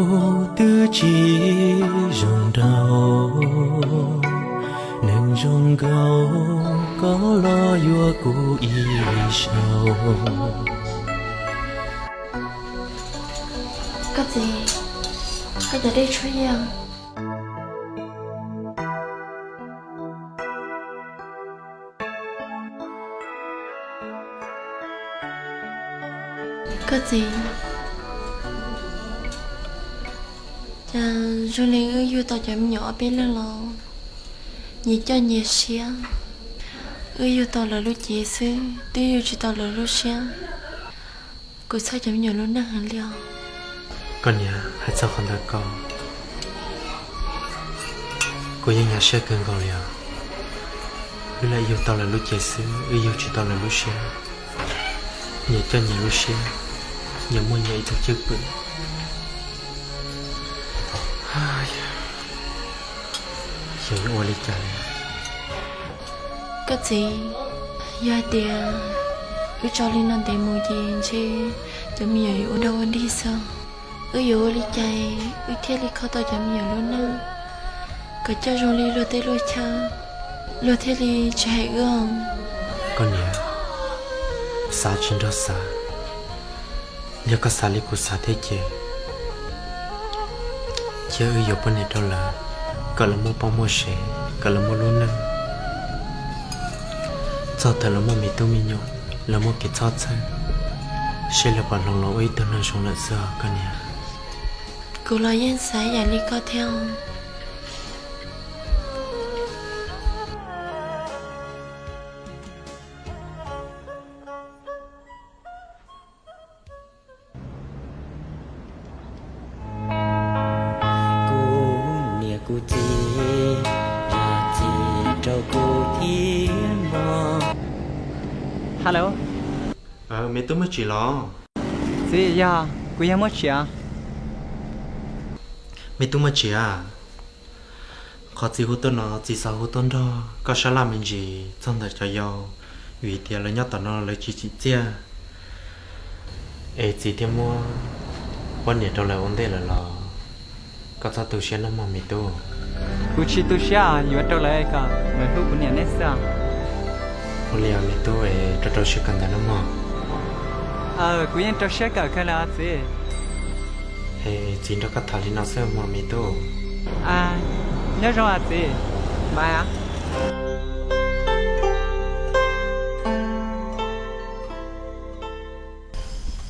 Twb tsis zoo nraug, neeg zoo nkaus koj los yuav kuv ib zaug. Koj txiv, koj cov dej tshuav yog? Koj txiv, cas zoo li wb yug tau cov me nyuam ob peb leeg los nyias coj nyias siab. Wb yug tau lawv lub cev xwb twb yug tsis tau lawv lub siab. Kuv txhawj cov me nyuam lub neej heev li os. Koj niam, hais txog qhov ntawd ko, kuv yeej nyuaj siab kawg nkaus li os. Wb lam yug tau lawv lub cev xwb, wb yug tsis tau lawv lub siab. Nyias coj nyias lub siab, nyias muaj nyias ib tug cwj pwm. Xyov yuav ua li cas li. Koj txiv, yog hais tias wb tso li no ntev mus ces ntshe cov me nyuam yuav ua dog ua dig xwb. Wb yuav ua li cas wb thiaj li kho tau cov me nyuam lub neej kom coj zoo li luag tej luag chaw, luag thiaj li tsis hais wb? Koj niam, xav tsis nrog xav. Yog koj xav li kuv xav thiab ces, cia wb yuav poj niam rau lawv, kom lawv muaj poj muaj sev, kom lawv muaj lub neej. Txog thaum lawv muaj me tub me nyuam, lawv muaj kev txhob txhawj, seb lawv puas hloov los ua ib tug neeg zoo lawm xwb os koj niam. Kuv los yeej xav ib yam li koj thiab. Kuv niam kuv txiv, zam txim rau kuv thiab mog. Hello. Me tub Muaj Tsim los? Txiv, yog kuv yog Muaj Tsim. Me tub Muaj Tsim, qhov txiv hu tuaj no txiv xav hu tuaj nrog koj sab laj me ntsis txog ntawm cov yau, vim tias lawv nyob tom no lawv tsis tsim txiaj, es txiv thiaj muab poj niam rau lawv ua ntej lawm los. Koj txhob tu siab nawb mog me tub. Kuv tsis tu siab, yuav rau lawv kom lawv hlub kuv niam nej xwb. Ua li me tub, rau rau siab kawm ntawv nawb mog. Kuv yeej rau siab kawm kawg li txiv. Es txiv nrog koj tham li no xwb mog me tub. Nyob zoo txiv. Bye.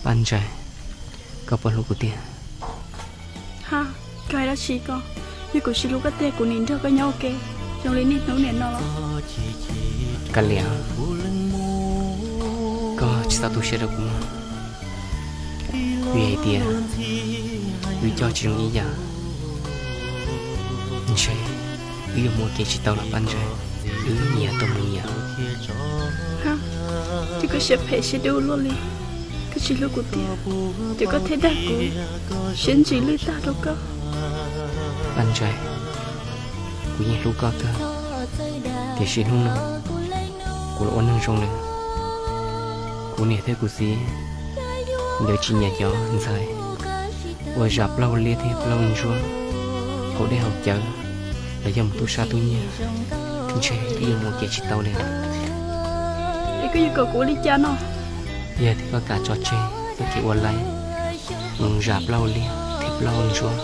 Paj Ntsais, koj puas hlub kuv tiag? Ha, koj hais dab tsi ko? Yog kuv tsis hlub koj tiag kuv nim nrog koj nyob ua ke zoo li niaj hnub niam no los? Kav liam, koj tsis txhob tu siab rau kuv mog. Vim hais tias wb coj tsis zoo ib yam, ntshe wb yuav mus ua ke tsis tau lawm Paj Ntsais. Wb nyias tau mus nyias. Ha, ces koj siab phem siab dub luaj li. Koj tsis hlub kuv tiag, ces koj thiaj dag kuv siab ntsws lwj tag rau koj. Paj Ntsais, kuv yeej hlub koj kawg, tiam sis hnub no kuv los ua neeg zoo lawm. Kuv niam thiab kuv txiv nkawd tsis nyiam cov ntxhais uas zam plaub hau liab thiab plaub hau ntsuab, haus dej haus cawv, los yog mus tub sab tub nyiag. Ntshe wb yuav mus ua ke tsis tau li. Es koj yuav kom kuv ua li cas no? Yog tias koj kam tso tseg txoj kev ua laib mus zam plaub hau liab thiab plaub hau ntsuab,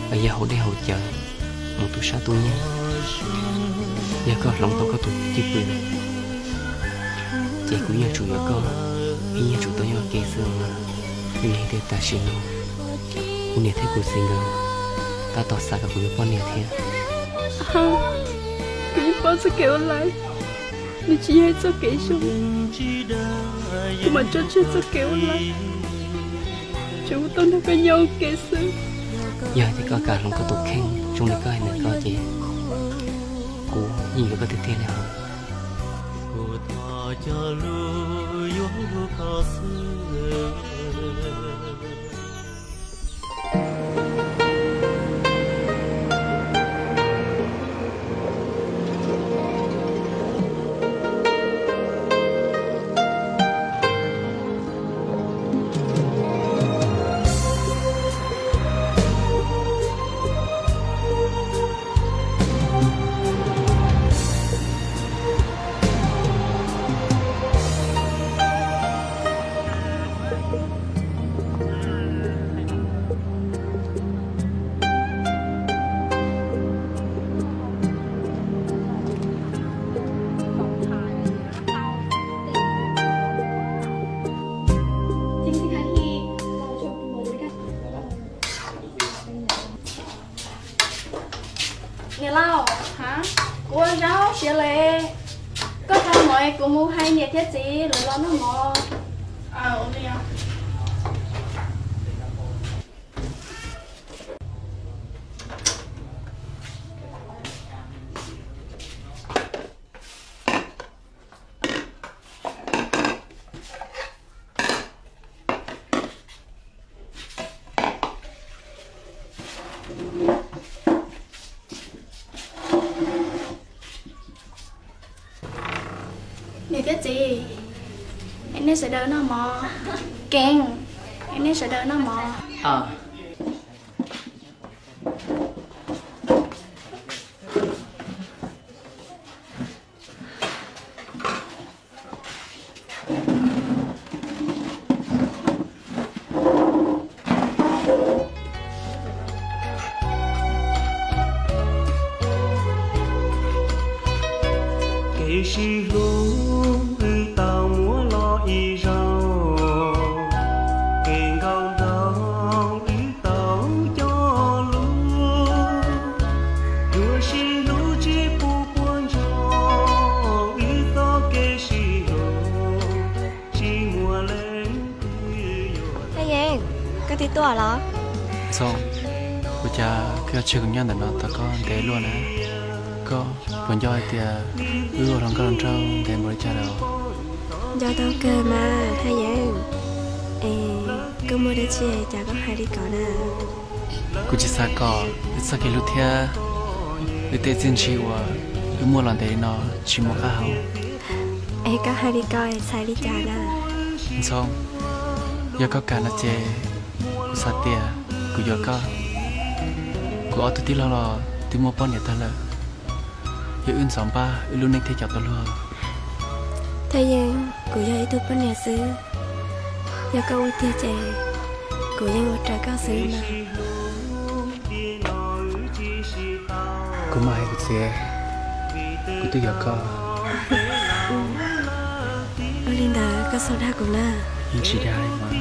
los yog haus dej haus cawv, mus tub sab tub nyiag, yog koj hloov tau koj tus cwj pwm, ces kuv yeej tsum yuav koj, wb yeej tsum tau nyob ua ke xwb. Vim hais tias tam sim no kuv niam thiab kuv txiv nkawd tab tom xav kom kuv yuav poj niam thiab. Kuv yeej paub txoj kev ua laib, nws tsis yog ib txoj kev zoo, kuv mam tso tseg txoj kev ua laib, tsuas ua tau nrog koj nyob ua ke xwb. Yog tias koj kam hloov koj tus kheej zoo li koj hais ntawd ko ces kuv yeej yuav koj tiag tiag li os. Kuv thov cog lus yuav lub koj xwb. Niam laus, kuv ua zaub siav lawm, koj tso mov kuv mus hais niam thiab txiv lawv los noj mov. Niam thiab txiv, es nej sawv daws noj mov. Keeb, es nej sawv daws noj mov. Kev sib hlub wb tau muab los ib zaug, kev nkauj nraug wb tau coj lug, yuav sib hlub tsis pub puas ntsoog, wb txoj kev sib hlub tsis muaj leej twg yuav. Thaj Yeeb, koj twb tuaj los? Ntxhoo, ua cas koj yuav tseg kuv nyob ntawm no tos koj ntev luaj na? Koj puas nco hais tias wb ua hluas nkauj hluas nraug ntev npaum li cas lawm? Nco tau kawg mas Thaj Yeeb. Es koj muaj dab tsi cas koj hais li ko na? Kuv tsis xav kom wb txoj kev hlub thiab wb tej txiaj ntsig uas wb muaj los ntev li no tsis muaj qab hau. Es koj hais li ko es txhais li cas na? Ntxhoo, yog koj kam no ces kuv xav tias kuv yuav koj. Kuv ob tug tij laug los twb muaj poj niam tag lawm. Yog wb ntxov npaj wb lub neej thiaj cov tau luag. Thaj Yeeb, kuv yog ib tug poj niam xwb, yog koj ua tiag ces kuv yeej ua raws koj xwb mas. Kuv mam hais kuv txiv, kuv twb yuav koj. Ua li ntawd koj txhob dag kuv na. Yeej tsis dag li mas.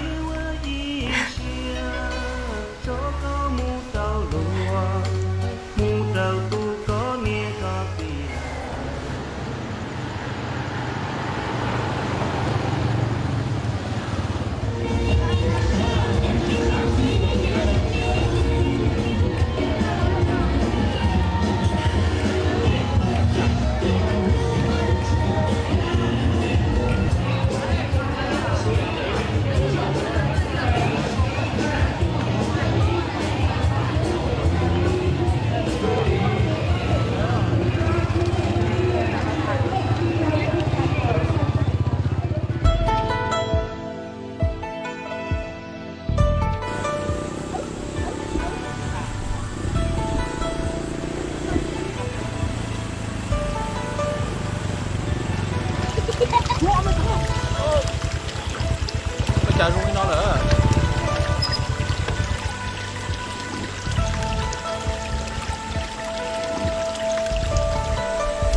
Ua cas zoo li no lawm?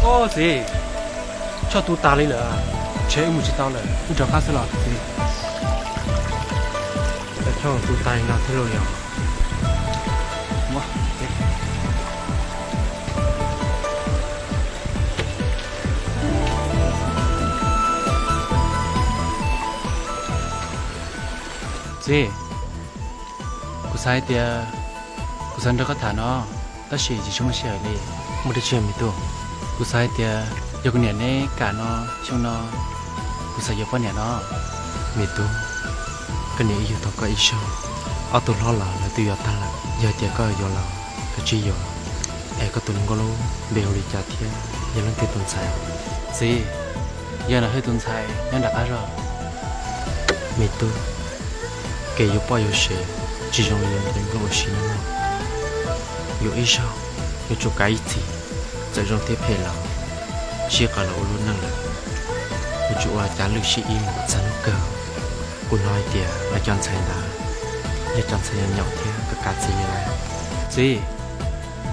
Oj txiv, choj tu tas li lawm, ntshe wb mus tsis tau lawm, wb rov qab xwb los txiv. Choj tu tas li no thiab lauj yog. Txiv, kuv xav hais tias kuv xav nrog koj tham no, tab sis tsis tshua muaj sij hawm li. Muaj dab tsi me tub? Kuv xav hais tias yog kuv niam neb kam no, xyoo no kuv xav yuav poj niam no. Me tub, koj niam wb yug tau koj ib zaug, ob tug hlob los lawv twb yuav tag lawm. Yog tias koj yuav los koj tsis yuav, es koj tus hluas nkauj lub npe hu li cas thiab yog leej twg tus ntxhais? Txiv, yog Nam Hwj tus ntxhais nyob nram qab zos. Me tub, kev yuav poj yuav sev tsis zoo li yus tus hluas nkauj ua si no. Yuav ib zaug yuav tsum kav ib txhis, txawm zoo thiab phem los sib qawm los ua lub neej lawm. Yuav tsum ua cav lwj sib ib mus txog hnub kawg. Kuv hnov hais tias lawv cov ntxhais ntawd yog cov ntxhais nyaum nyaum thiab kav kav txiv li lawm. Txiv,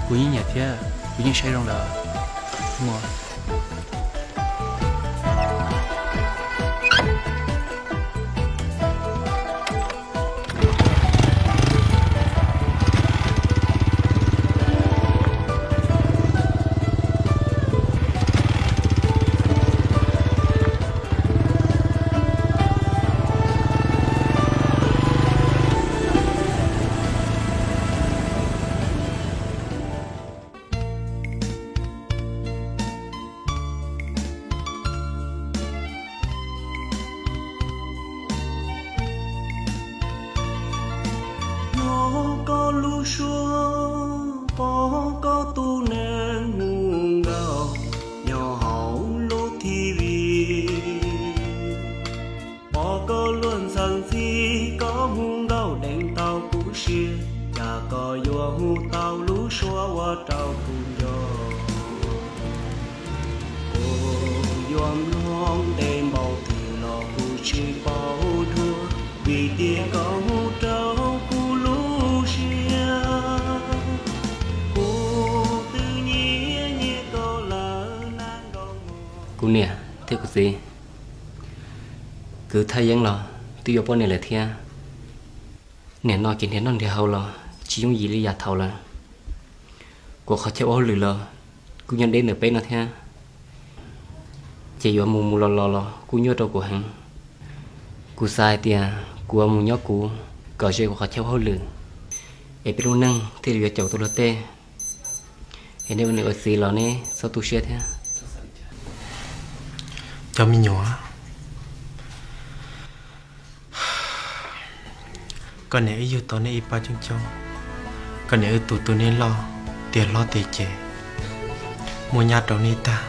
kuv yeej nyiam thiab kuv yeej saib zoo lawm. Kuv nco, kuv yuav mloog ntev npaum twg los kuv tsis paub dua, vim tias koj hu rau kuv lub siab, kuv twb nyiam nyiam koj lawm na nkaus. Kuv niam thiab kuv txiv, kwv Thaj Yeeb los twb yuav poj niam lawm thiab. Nim no kev nrhiav noj nrhiav haus los tsis yooj yim li yav thaum lawm. Kuv qhov chaw ua hauj lwm los kuj nyob deb ntawm peb no thiab, ces yuav mus mus los los los kuj nyuaj rau kuv heev. Kuv xav hais tias kuv yuav mus nyob kuv kom ze kuv qhov chaw ua hauj lwm, es peb lub neej thiaj li yuav caum tau luag tej. Es nej ua niam ua txiv los neb txhob tu siab thiab. Cov me nyuam, koj niam wb yug tau nej ib pab coob coob, koj niam wb tu tu nej loj tiav hlob tiav ces muaj nyab rau nej tag.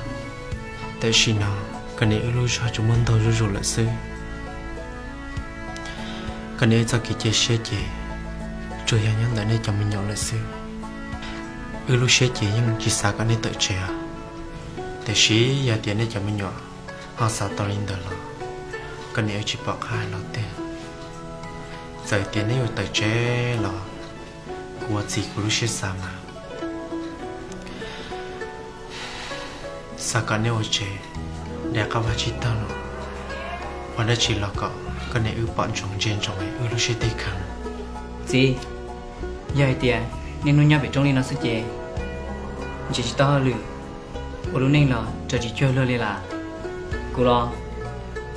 Tam sim no koj niam wb lub zog tsuas muaj ntog zuj zus lawm xwb. Koj niam wb txoj kev cia siab ces tsuas yog nyob ntawm nej cov me nyuam lawm xwb. Wb lub siab ces yeej tsis xav kom nej tawm tsev os. Tiam sis yog tias nej cov me nyuam ho xav tau li ntawd los koj niam wb tsis pom qab hais los tiag. Txawm tias neb yuav tawm tsev los kuv ua txij kuv lub siab xav mas xav kom neb ua tsev, daim qab vaj tsib taug no, ua dab tsi los kom koj niam wb pom ntsoov ntsia ntsoov wb lub siab tib kheev. Txiv, yog hais tias niaj hnub nyob pem roob li no xwb ces ntshe tsis tau hauj lwm, ua lub neej los raws tsis cuag luag li lawm. Kuv los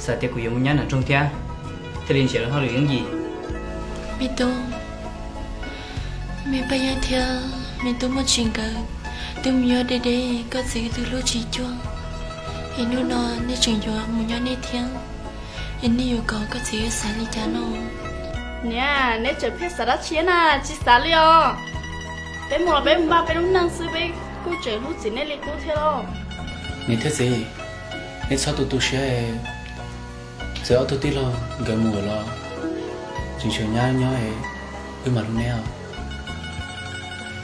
xav tias kuv yuav mus nyob nram nroog thiab, thiaj li nrhiav lub hauj lwm yooj yim. Me tub, me Paj Yeeb thiab me tub Muaj Tsis nkawd twb mus nyob deb deb, koj txiv twb hlub tsis cuag, es hnub no nej tseem yuav mus nyob nej thiab, es nej yuav kom koj txiv xav li cas no? Niam, neb tseem pheej xav dab tsi na? Tsis xav li os. Peb mus los peb mus npaj peb lub neej xwb, peb kuj tseem hlub txiv nej li qub thiab lauj. Niam thiab txiv, neb txhob tu tu siab. Txawm ob tug tij laug nkawd mus lawm los tseem tshuav nyab nyob, wb mam hlub neb os.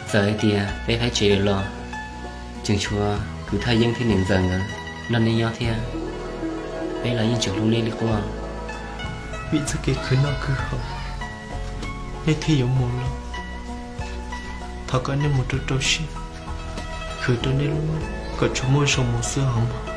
Txawm hais tias peb faib tsev lawm los tseem tshuav kwv Thaj Yeeb thiab niam ntxawm nkawd nrog neb nyob thiab, peb los yeej tseem hlub neb li qub. Vim txoj kev khwv noj khwv haus nej thiaj yuav mus los, thov kom nej mus rau rau siab, khwv rau nej lub neej kom tsuas muaj zoo mus xwb os mog.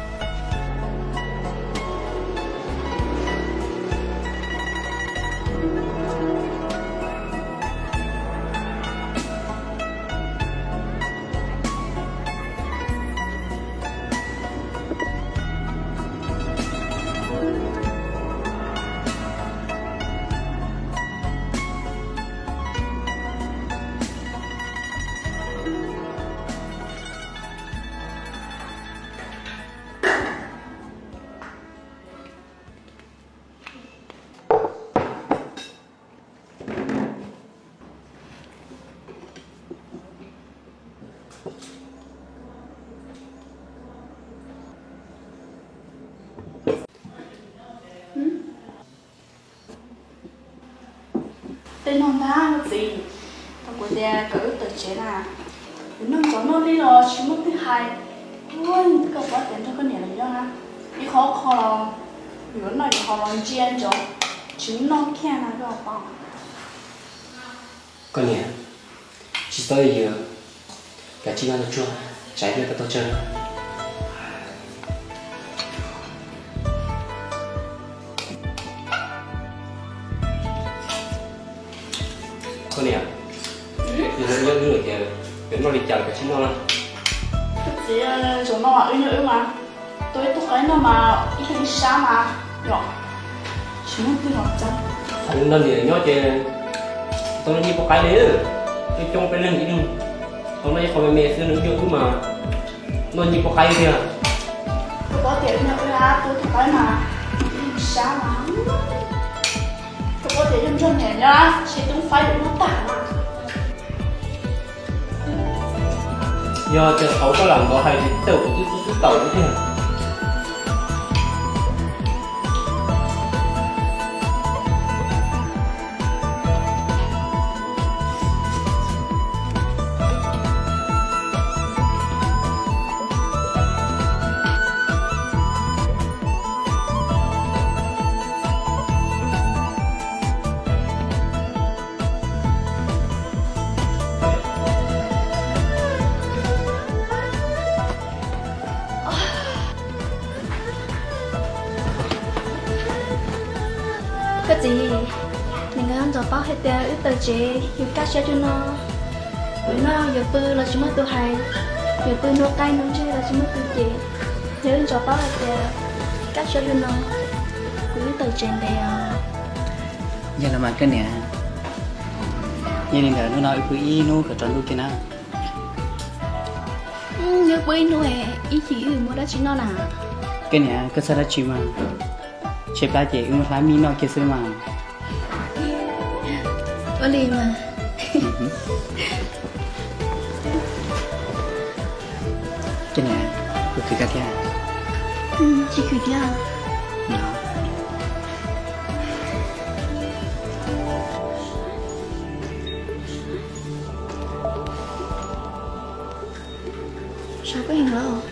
Tej no ntag txiv, tau kuv tias kom wb tawm tsev na, kuv noj cov noj li los tsis muaj twg hais. Ua, koj paub tias nrog koj niam lawv nyob na, ib qho ob qho los yuav noj yuav haus los ntsia ntsoov, tsis noj kiag na koj paub. Koj niam, tsis txhob yws, kav tsij noj tsuag, tsam ib pliag koj tuaj tsawg na. Koj niam, nyob wb lawm ces yuav noj li cas los kav tsij noj na. Koj txiv, zaum no mas wb nyob wb mas, tua ib tug qaib noj mas ib leeg ib sab mas yom, tsis muaj twg los tau. Nrog niam nyob ces tau noj nyiaj poj qaib li, wb coob peb leeg ib leeg tau noj ib qho me me xwb, nws nyob wb mas noj nyiaj poj qaib tiag. Koj paub tias wb nyob wb tua ib tug qaib mas ib leeg ib sab mas. Koj paub tias yog nrog niam nyob seb tub faib yuav muab tag mas. Yog tias thaum koj lam ntov hais ces tej zaum kuv twb xub xub tawm lawm tiag. Paub hais tias wb tawm tsev yus kaj siab li no, yus noj yus pw los tsis muaj tus hais, yus pw hnub qaij hnub ntseg los tsis muaj tus cem. Yog wb ntsuas paub hais tias kaj siab li no, kuv wb tawm tsev ntev os. Yog los mas koj niam, yog li ntawd hnub no wb pw ib hnub kom tsaus ntuj kiag na. Wb pw ib hnub, ib chim wb muaj dab tsi noj na? Koj niam, koj txhawj dab tsi mas, tshaib plab ces wb muab hlab mij noj kiag xwb mas. Ua li mas. Koj niam, kuv khwv koj thiab. Tsis khwv thiab. Sab peb heev los.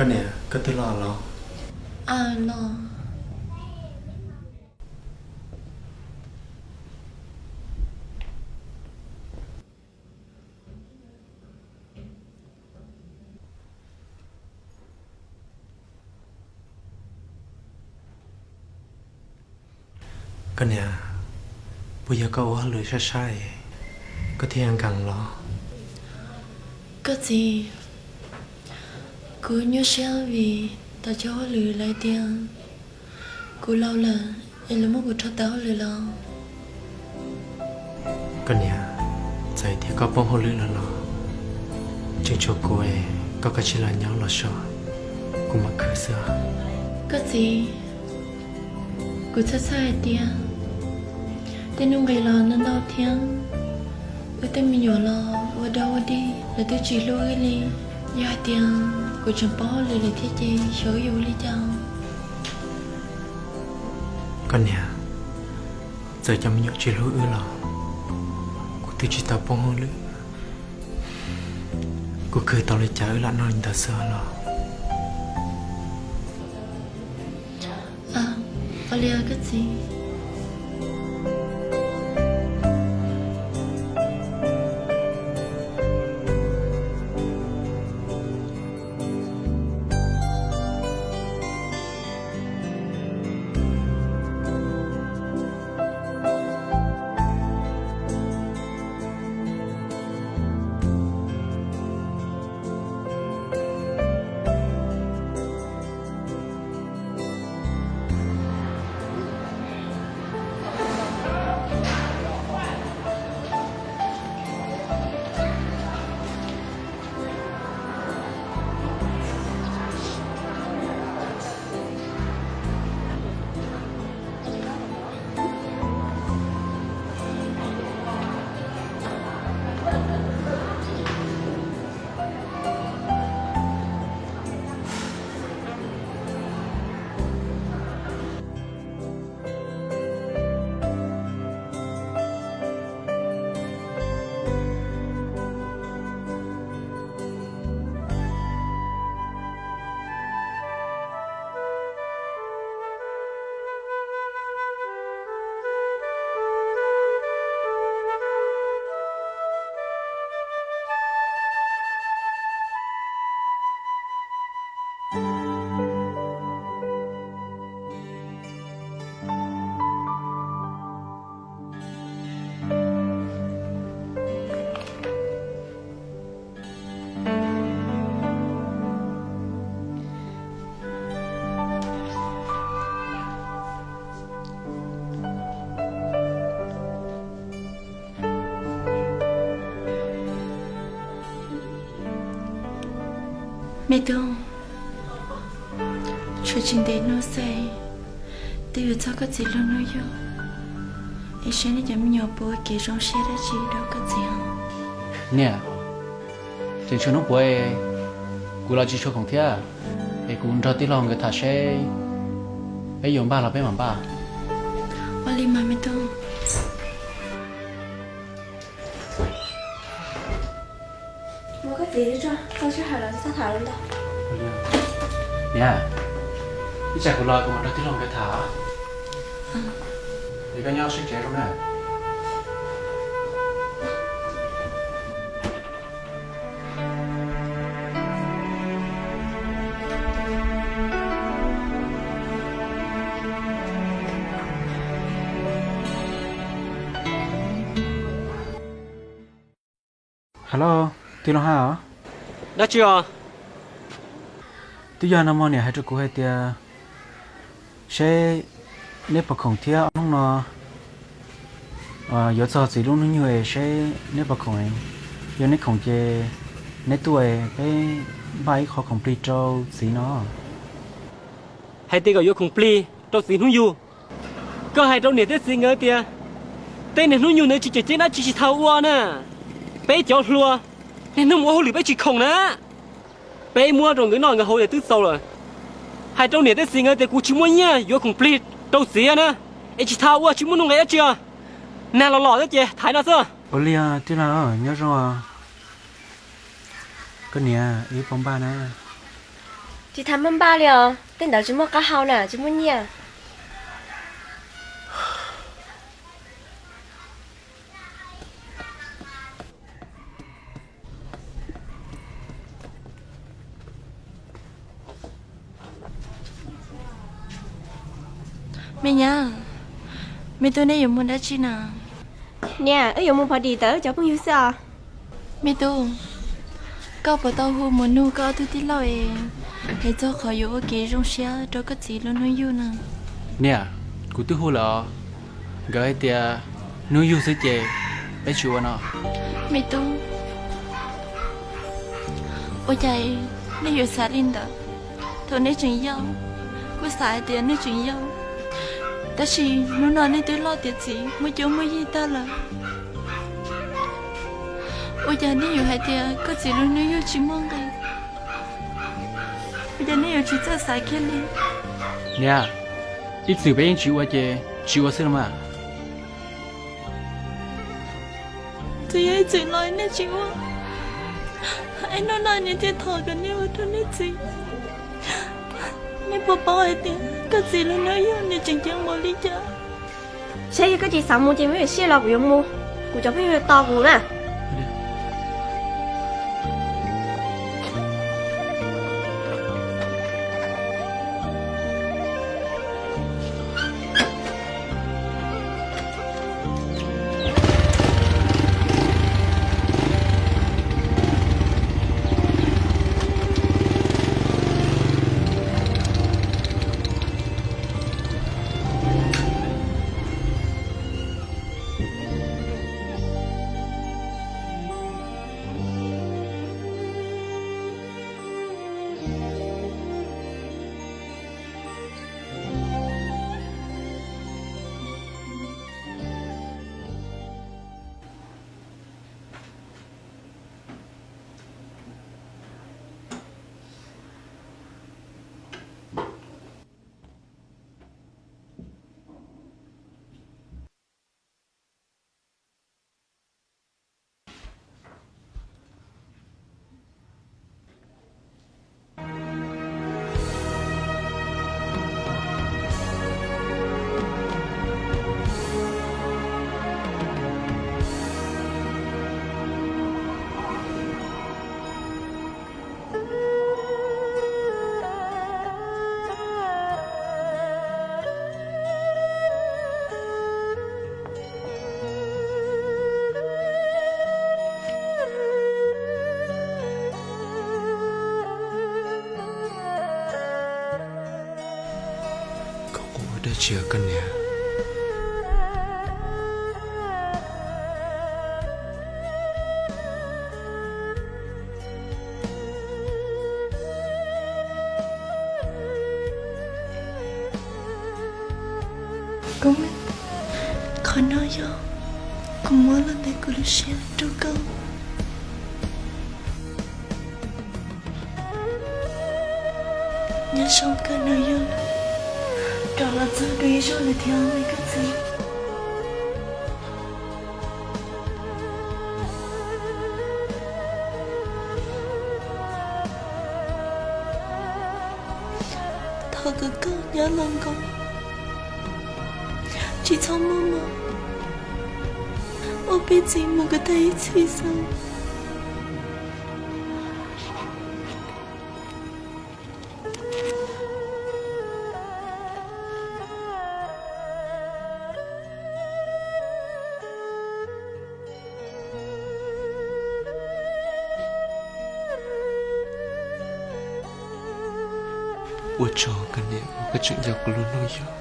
Koj niam, koj twb los los? Aw, los. Koj niam, puas yog koj ua hauj lwm sab sab es koj thiaj nkees los? Koj txiv, kuv nyuaj siab vim tau cov hauj lwm lawv tias kuv laus lawm es lawv muab kuv rho tawm hauj lwm los. Koj niam, txawm tias koj poob hauj lwm lawm los tseem tshuav kuv, koj kav tsij los nyob los so, kuv mam khwv xwb. Koj txiv, kuv txhawj txhawj hais tias tej nuj nqis los ntau ntau thiab, wb tej me nyuam los ua dog ua dig lawv twb tsis hlub wb li. Yog hais tias kuv tseem poob hauj lwm lawm thiab ces xyov wb yuav ua li cas. Koj niam, txawm cov me nyuam tsis hlub wb los kuv twb tsis tau poob hauj lwm. Kuv khwv tau li cas wb lam noj li ntawd xwb los. Ua li koj txiv. Me tub, tshuav tsis ntev hnub xwb twb yuav txog koj txiv lub hnub yug, es saib nej cov me nyuam puas ua kev zoo siab dab tsi rau koj txiv. Niam, tseem tshuav hnub puav, kuv los tsis tshua khoom thiab, es kuv nrog tij laug nkawd tham seb peb yuav npaj los peb mam npaj. Ua li mas me tub. Ua koj txiv, koj sib hais los txhob tham ntau. Niam, ib tsam kuv los kuv mam nrog tij laug nkawd tham. Es koj nyob sab tsev zoo na. Hello, tij laug Haj os? Dab tsi os? Twb yog no mog, niam hais rau kuv hais tias seb neb puas khoom thiab ob hnub no yuav txog txiv lub hnub nyoog es seb neb puas khoom, yog neb khoom ces neb tuaj es peb npaj ib qho khoom plig rau txiv no. Hais tias kom yuav khoom plig rau txiv hnub yug. Koj hais rau niam thiab txiv nkawd tias tej niaj hnub nyoog ntawd tsis cem ceeb dab tsi tsis tau ua na. Peb cov hluas, niaj hnub mus ua hauj lwm peb tsis khoom na. Peb muab rau nkawd noj nkawd haus ces twb txaus lawm. Hais rau niam thiab txiv nkawd tias kuv tsis muaj nyiaj yuav khoom plig rau txiv na, es tsis tau ua tsis muaj nuj nqis dab tsi os. Nag los los thiab ces thaiv no xwb. Ua li tij laug nyob zoo. Koj niam, wb puas npaj na? Tsis tau npaj npaj li os, tej ntawd tsis muaj qab hau na, tsis muaj nyiaj. Me nyab, me tub, neb yuav mus dab tsi na? Niam, wb yuav mus party ntawm wb cov phooj ywg xwb os. Me tub, koj puas tau hu mus nug koj ob tug tij laug es, es txog qhov yuav ua kev zoo siab rau koj txiv lub hnub yug na? Niam, kuv twb hu lawm os. Nkawd hais tias hnub yug xwb ces peb tsis ua no. Me tub, ua cas nej yuav xav li ntawd? Thaum nej tseem yau, kuj xav hais tias nej tseem yau, tab sis hnub no nej twb loj tiav txiv muaj cuab muaj yig tag lawm. Ua cas nej yuav hais tias koj txiv lub hnub yug tsis muaj nqis? Ua cas nej yuav tsis txawj xav kiag li? Niam, ib txwm peb yeej tsis ua ces tsis ua xwb los mas. Txawm yog ib txwm los nej tsis ua, es hnub no nws thiaj thov kom nej ua rau nej txiv. Nej puas paub hais tias koj txiv lub hnub yug nws tseem ceeb npaum li cas? Saib yog koj tsis xav mus ces muaj ib siab los kuv yuav mus, kuv cov phooj ywg tos kuv na. Koj quaj dab tsi os koj niam? Koj, qhov no yog kuv muab los ntawm kuv lub siab rau koj. Nyob zoo koj, hnub yog rov los txog dua ib zaug lawm thiab me koj txiv. Qhov kws koj nyob los nkaus, tsis txhob muaj mob, ua peb txiv mus kws tag ib txhis xwb. Ua tsaug koj niam uas koj tseem yog kuv lub nus yau.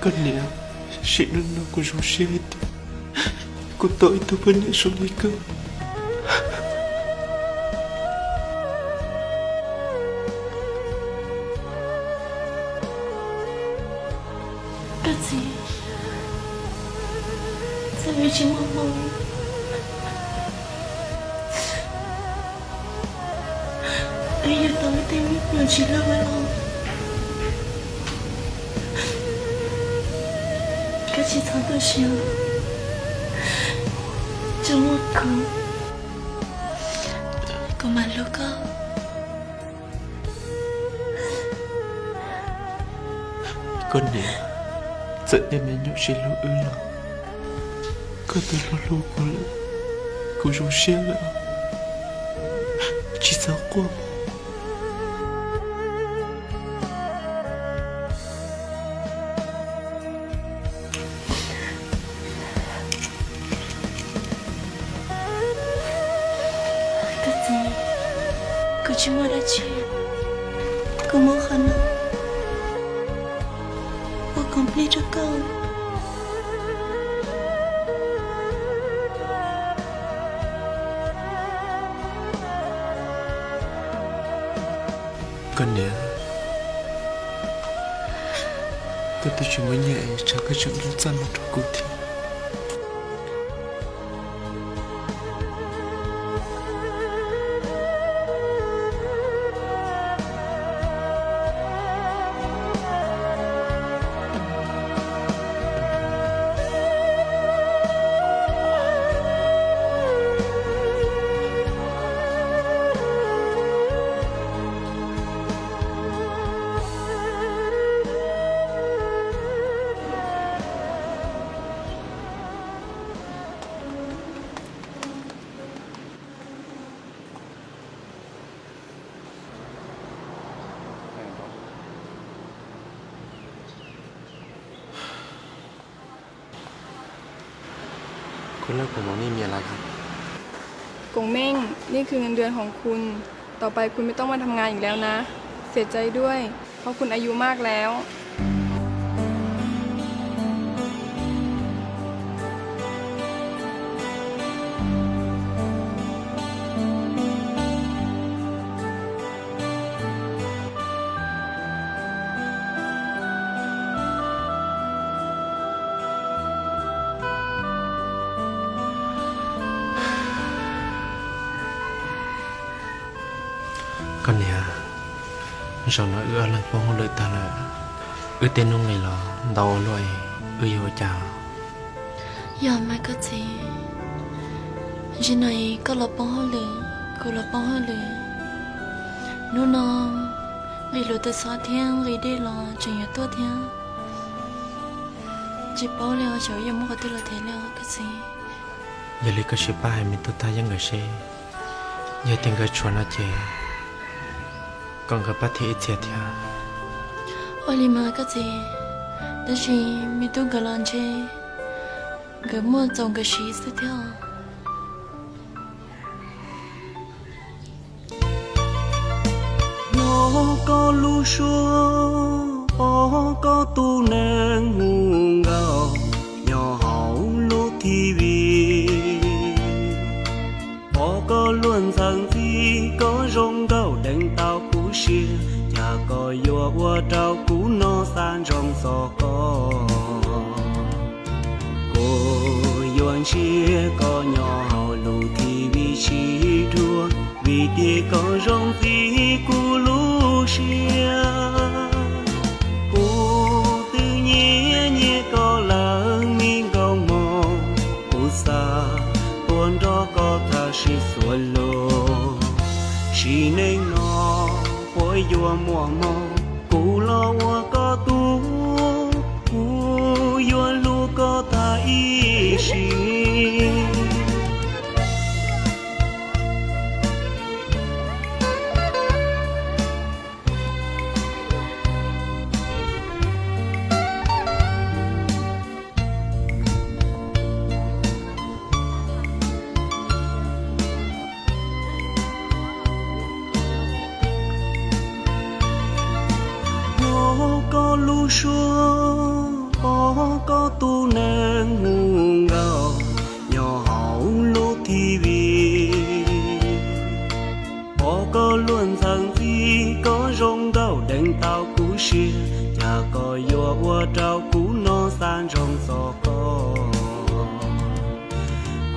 Koj niam, sim neej no kuv zoo siab hais tias kuv tau ib tug poj niam zoo li koj. Koj txiv, txawm wb tsis muaj hmoo, wb yuav tau ib tej me nyuam tsis loj los, koj tsis txhob tu siab, tsuas muaj kuv, kuv mam hlub koj. Koj niam, txawm tej me nyuam tsis hlub wb los, koj twb hlub hlub kuv lawm, kuv zoo siab lawm, tsis txhob quaj. Koj txiv, kuv tsis muaj dab tsi, kuv muab qhov no ua khoom plig rau koj. Koj niam, koj twb tsis muaj nyiaj es tsam koj tseem yuav txaj muag rau kuv thiab.คุณเลิกผมหมอนี่มีอะไรครับ กงเม่ง นี่คือเงินเดือนของคุณ ต่อไปคุณไม่ต้องมาทำงานอีกแล้วนะ เสียใจด้วย เพราะคุณอายุมากแล้ว Koj niam, zaum no wb ob leeg poob hauj lwm tag lawm, wb tej nuj nqis los ntau ua luaj, wb yuav ua cas? Yog mas koj txiv, zaum no koj los poob hauj lwm, kuv los poob hauj lwm, hnub no nqis hluav taws xob thiab nqis dej los tseem yuav tuaj thiab. Tsis paub li os, xyov yuav muab qhov twg los them li os koj txiv. Yog li koj sim pab hais me tub Tag Yeeb nkawd seb, yog tias nkawd tshuav no ces kom nkawd pab them ib txhia thiab. Ua li mas koj txiv, tab sis me tub nkawd los ntshe nkawd muaj txaus nkawd siv xwb thiab. Nyob koj lub suab, pom koj tus neeg mus nkaum, nyob hauv lub T V. Pom koj luag ntxhais ntxhi, koj zoo nkauj deev tau kuv siab, cas koj yuav ua rau kuv no xav ntsoov txog koj. Kuv yuav ntsib koj nyob hauv lub T V. Tsis dhuav vim tias koj zoo ntxiv kuv lub siab. Kuv twb nyiam nyiam koj lawm me nkauj mog, kuv xav tuaj nrog koj tham sim xuav lus. Sim neej no puas yuav muaj hmoo, kuv los ua koj tub, kuv yuav hlub koj tas ib sim. Hnov koj lub suab, pom koj tus neeg mus nkaum nyob hauv lub T V. Pom koj luag ntxhais ntxi, koj zoo nkauj deev tau kuv siab, cas koj yuav ua rau kuv no xa ntsoog txog koj.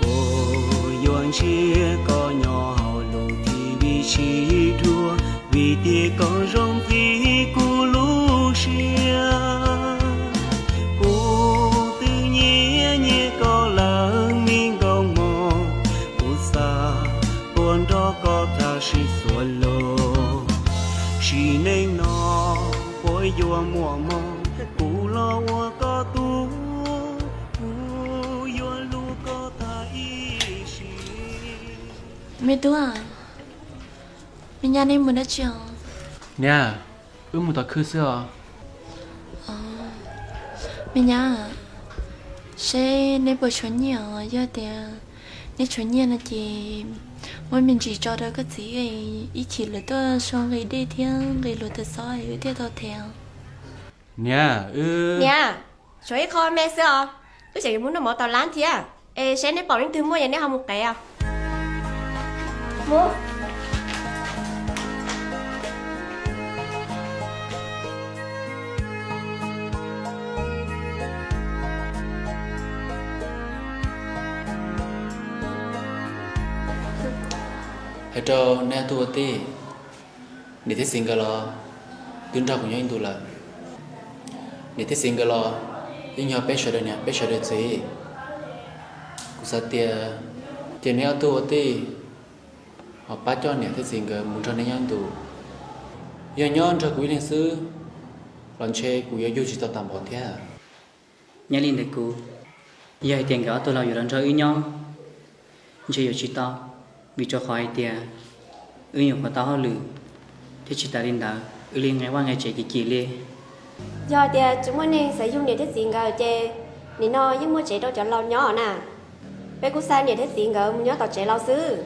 Kuv yuav ntsib koj nyob hauv lub T V tsis dhuav, vim tias koj zoo ntxiv kuv lub siab. Kuv twb nyiam nyiam koj lawm me nkauj mog, kuv xav tuaj nrog koj tham sim xuav lus. Sim neej no puas yuav muaj hmoo, kuv los ua koj tub, kuv yuav hlub koj tas ib sim. Me tub, me nyab neb mus dab tsi os? Niam, wb mus tom khw xwb os. Me nyab, seb neb puas tshuav nyiaj os? Yog tias neb tshuav nyiaj no ces muab me ntsis tso rau koj txiv, ib chim lawv tuaj sau nqi dej thiab nqi hluav taws xob wb thiaj tau them. Niam, wb, niam, tshuav ib qho me xwb os, wb tseem yuav mus noj mov tom lab thiab. Es seb neb pom leej twg muaj ces neb ho mus qev os. Mus. Hais rau neb ob tug ua tij, niam thiab txiv nkawd los twb nrog kuv nyob ib ntus lawm. Niam thiab txiv nkawd los yeej yog peb sawv daws niam peb sawv daws txiv. Kuv xav tias, ces neb ob tug ua tij ho pab coj niam thiab txiv nkawd mus nrog neb nyob ib ntus. Yog nyob nrog kuv ib leeg xwb los ntshe kuv yuav yug tsis tau tas npaum thiab. Nyob li ntawd kuv, yog hais tias nkawd ob tug los yuav los nrog wb nyob, ntshe yuav tsis tau, vim rau qhov hais tias wb nyuam qhuav tau hauj lwm, thiab tsis tas li ntawd wb li nqe vaj nqe tsev kim kim li. Yog hais tias tsis muaj neeg xav yug niam thiab txiv nkawd ces nim no yeej muaj tsev rau cov laus nyob na. Peb kuj xa niam thiab txiv nkawd mus nyob tom tsev laus xwb.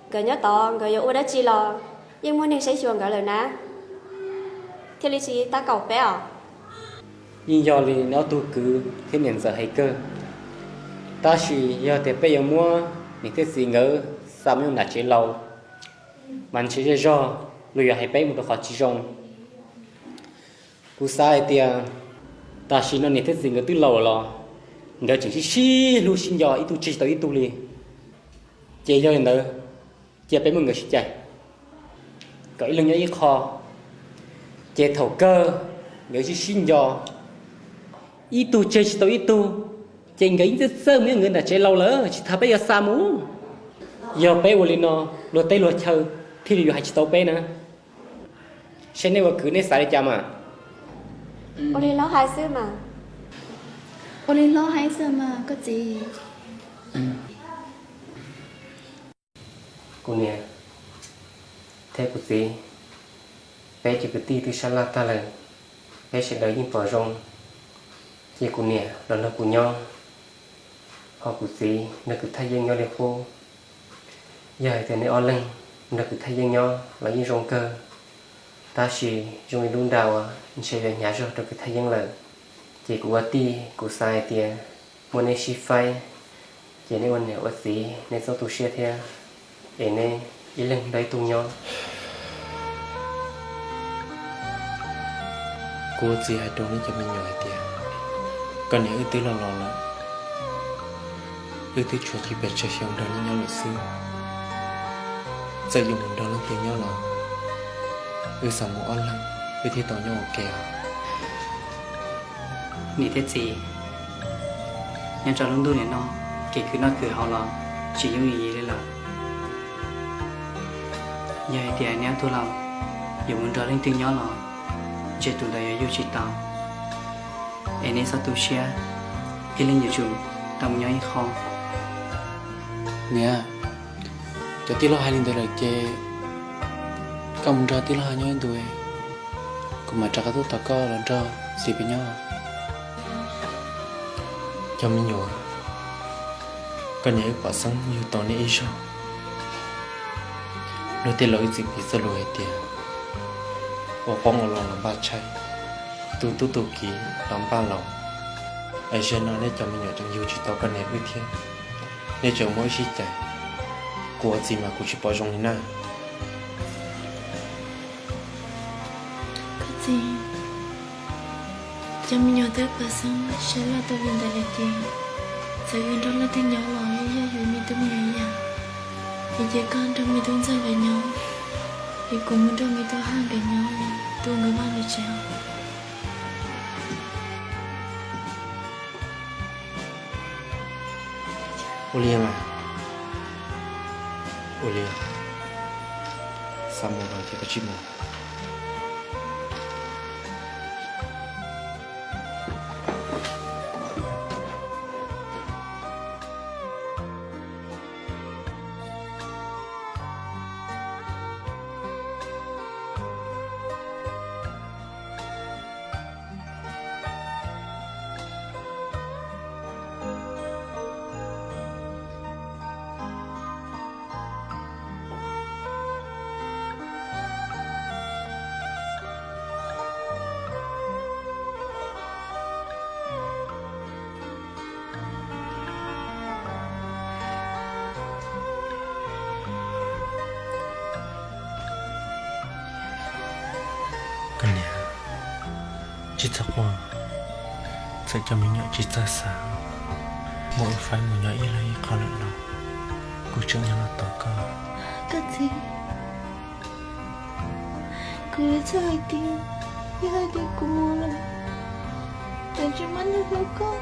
Nkawd nyob tod nkawd yuav ua dab tsi los yeej muaj neeg saib xyuas nkawd lawm na, thiaj li tsis tab kaum peb os. Yeej yog li neb ob tug kwv thiab niam ntxawm hais kawg, tab sis yog tias peb yuav muab niam thiab txiv nkawd xa mus nyob nram tsev laus, mas ntshe zej zog luag yuav hais peb mus rau qhov tsis zoo. Kuv xav hais tias tam sim no niam thiab txiv nkawd twb laus los nkawd tseem sib sib hlub sib nco ib tug tseg tsis tau ib tug li. Ces yog li ntawd, cia peb muab nkawd sib cais kom ib leeg nyob ib qho, ces thaum kawg nkawd sib sib nco, ib tug tseg tsis tau ib tug, ces nkawd yeej txawj txawj mus nyob nkawd nram tsev laus lawm tsis tas peb yuav xa mus. Yog peb ua li no, luag teb luag chaw thiaj li yuav hais tsis tau peb na. Seb neb ua kwv neb xav li cas mas? Ua li hlob hais xwb mas. Ua li hlob hais xwb mas koj txiv. Kuv niam thiab kuv txiv, peb cov kwv tij twb sab laj tag lawm, peb sawv daws yeej pom zoo, cia kuv niam los nrog kuv nyob, ho kuv txiv nrog kwv Thaj Yeeb nyob li qub. Yog hais tias neb ob leeg nrog kwv Thaj Yeeb nyob los yeej zoo kawg, tab sis zoo li lub nra uas ntshe yuav hnyav zog rau kwv Thaj Yeeb lawm. Ces kuv ua tij kuv xav hais tias muab neb sib faib, ces neb ua niam ua txiv neb txhob tu siab thiab, es neb ib leeg nrog ib tug nyob. Kuv ua txiv hais rau neb cov me nyuam hais tias, koj niam wb twb los los lawm, wb twb tshuav tsis pes tsawg xyoo nrog neb nyob lawm xwb. Txawm yuav mus nrog leej twg nyob los wb xav mus ob leeg, wb thiaj tau nyob ua ke os. Niam thiab txiv, nyob rau lub ntuj niam no, kev khwv noj khwv haus los tsis yooj yim li lawm. Yog hais tias neb ob tug laus yuav mus nrog leej twg nyob los ntshe tus ntawd yuav yug tsis tau, es neb txhob tu siab, ib leeg yuav tsum tau mus nyob ib qho. Niam, cov tij laug hais li ntawd lawm ces koj mus nrog tij laug nyob ib ntus, kuv mam rov qab tuaj tos koj los nrog txiv peb nyob. Cov me nyuam, koj niam wb pom xeeb yug tau neb ib zaug, luag tej laus wb txiv piv txoj lus hais tias ua qoob ua loo los npaj tshaib, tu tub tu kiv los npaj laus. Es zaum no neb cov me nyuam tseem yug tsis tau koj niam wb thiab, neb tseem muab wb sib cais, kuv ua txiv mas kuv tsis pom zoo li na. Koj txiv, cov me nyuam twb pom xeeb saib loj tuaj li ntawd lawm ces txawm yus nrog leej twg nyob los yeej yog yus me tub me nyuam ib yam. Es cia koj nrog me tub ntxawg nkawd nyob, es kuv mus nrog me tub haj nkawd nyob, tu nkawd vaj nkawd tsev. Ua li mas, ua li, xav mus los ces koj tsij mus. Koj niam, tsis txhob quaj, txawm cov me nyuam tsis txawj xav, muab wb faib mus nyob ib leeg ib qho lawm los kuv tseem nyob no tos koj. Koj txiv, kuv txhaj hais tias, yog hais tias kuv mus lawm, tsis muaj neeg hlub koj,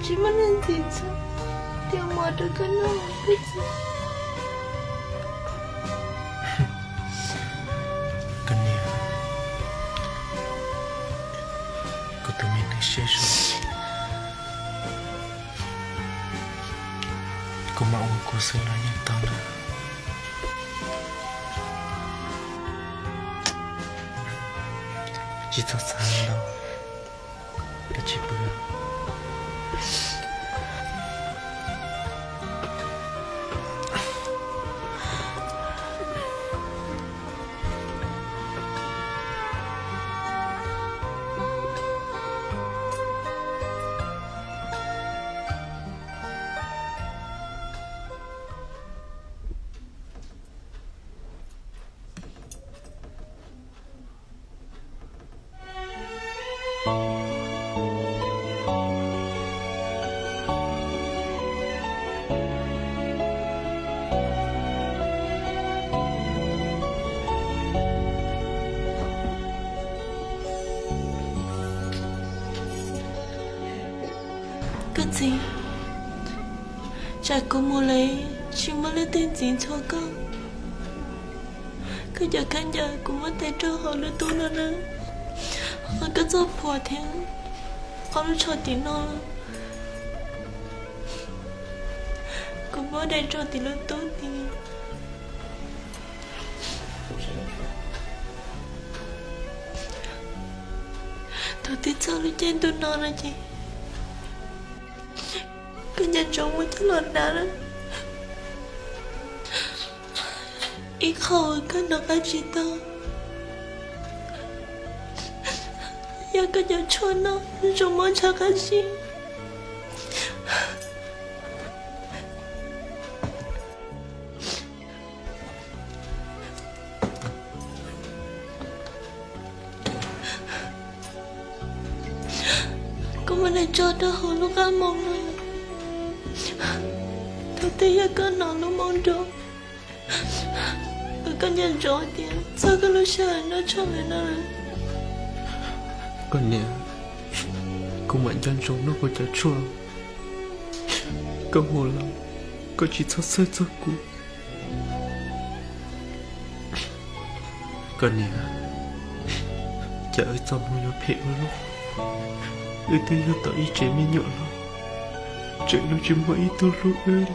tsis muaj neeg ntxim txhua, tias mus rau koj noj koj txiv. Koj niam, kuv tus me neeg siab zoo, kuv mam ua kuv xwb los yeej tau na. Tsis txhob xav ntau, koj tsis pw. Koj txiv, tsam kuv mus lawm tsis muaj leej twg ntxim ntxhua koj. Koj cov khaub ncaws kuv muab tais rau hauv lub tub no na, ho koj txoj phuam thiab ob lub tsho tim no, kuv muab dai rau tim lub tub tid. Thaum twg txog lub caij ntuj no no ces koj nco ntsoov muab coj los hnav na. Ib qho uas koj nov qab tsis tau, yog koj cov tshuaj no zoo mob ntshav qab zib. Kuv muab nws tso rau hauv lub qab moos no. Twb yog koj hnov lub moo nroo uas koj nco ntsoov hais tias txog koj lub sij hawm noj tshuaj ntawm no lawm. Koj niam, kuv mam nco ntsoov noj kuv cov tshuaj. Koj mus los koj tsis txhob xawj txog kuv. Koj niam, cas wb txoj hmoo yuav phem ua luaj. Wb twb yug tau ib tsev me nyuam los, tseem yuav tsis muaj ib tug hlub wb li,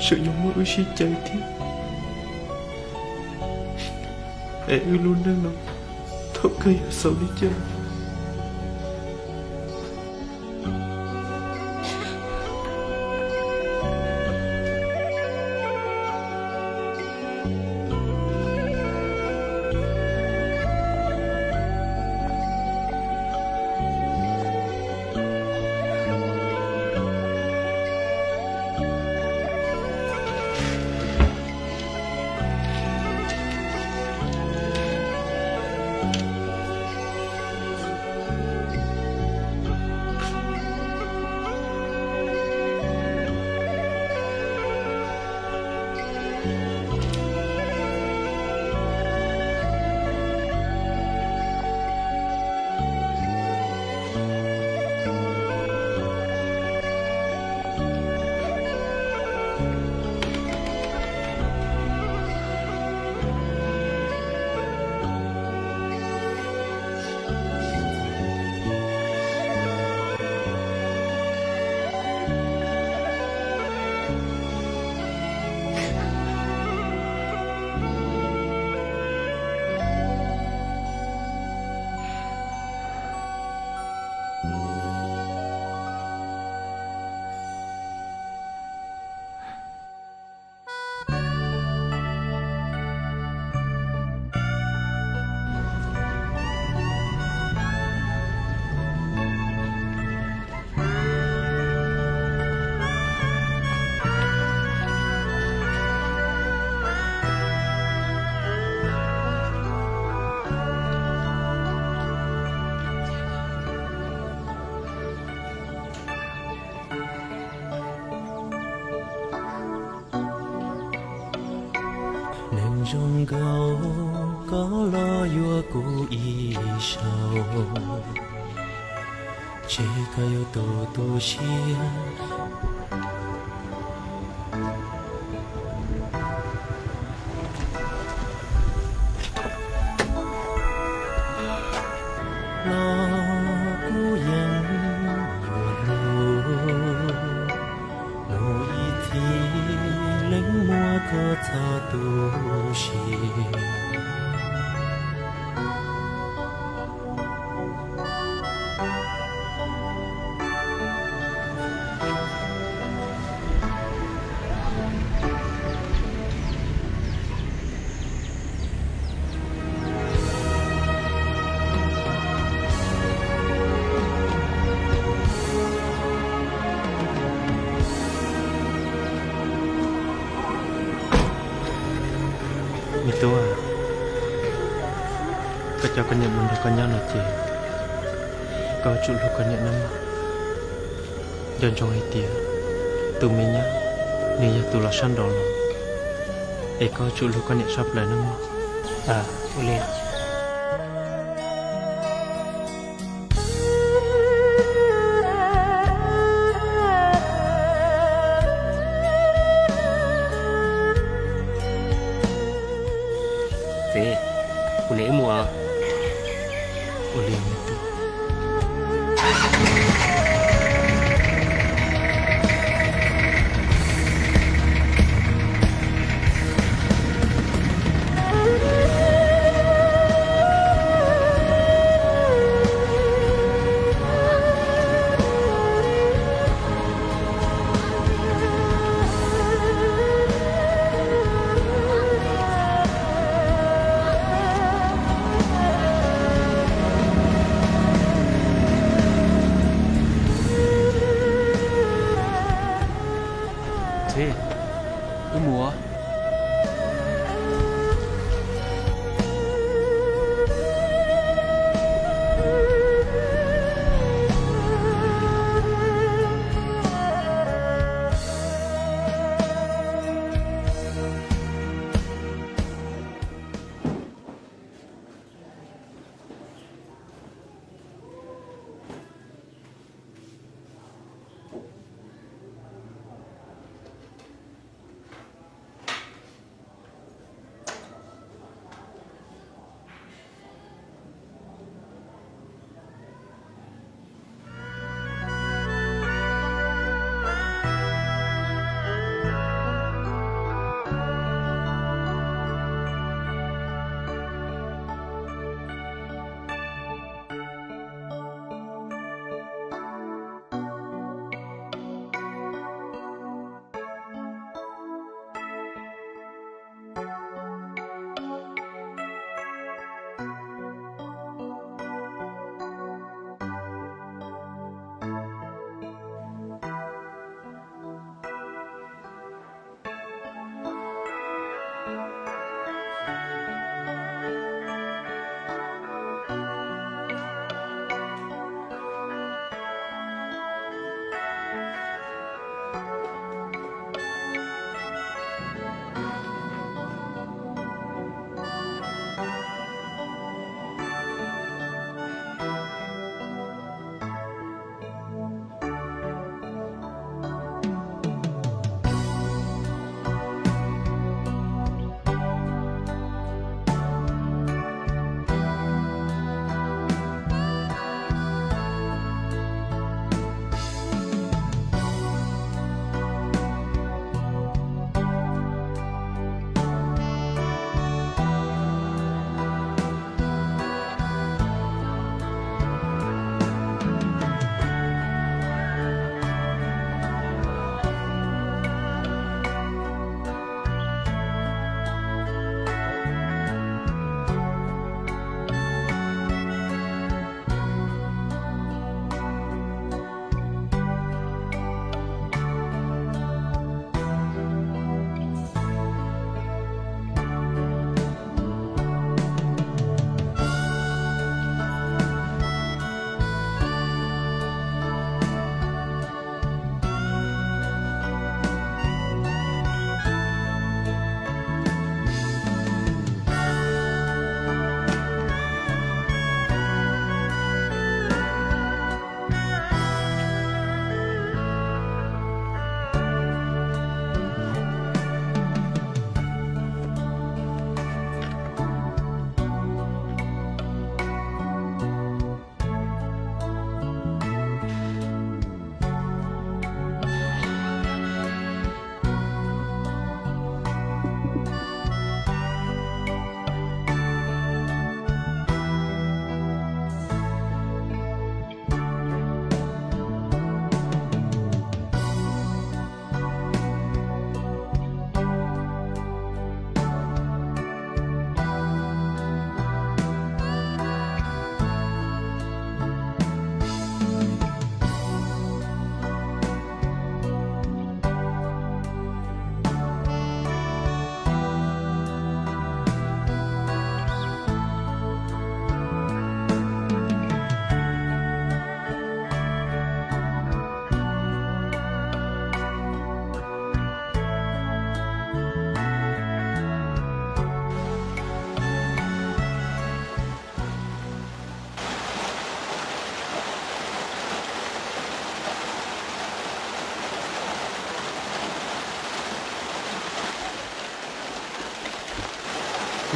tseem yuav muab wb sib cais thiab. Es wb lub neej no thaum kawg yuav xaus li cas? Neeg zoo nkauj, koj los yuav kuv ib zaug, ntshe koj yuav tu tu siab. Los kuv yeej yuav hlub, mus ib txhis leej muab koj txhob tu siab. Me tub, koj coj koj niam mus nrog koj nyob no ces koj tsum hlub koj niam nawb mog. Nco ntsoov hais tias tus me nyab nws yog tus los sab nraud los, es koj tsum hlub koj niam tshaj plaws nawb mog. Ua li. Txiv, kuv niam wb mus os. Ua li me tub.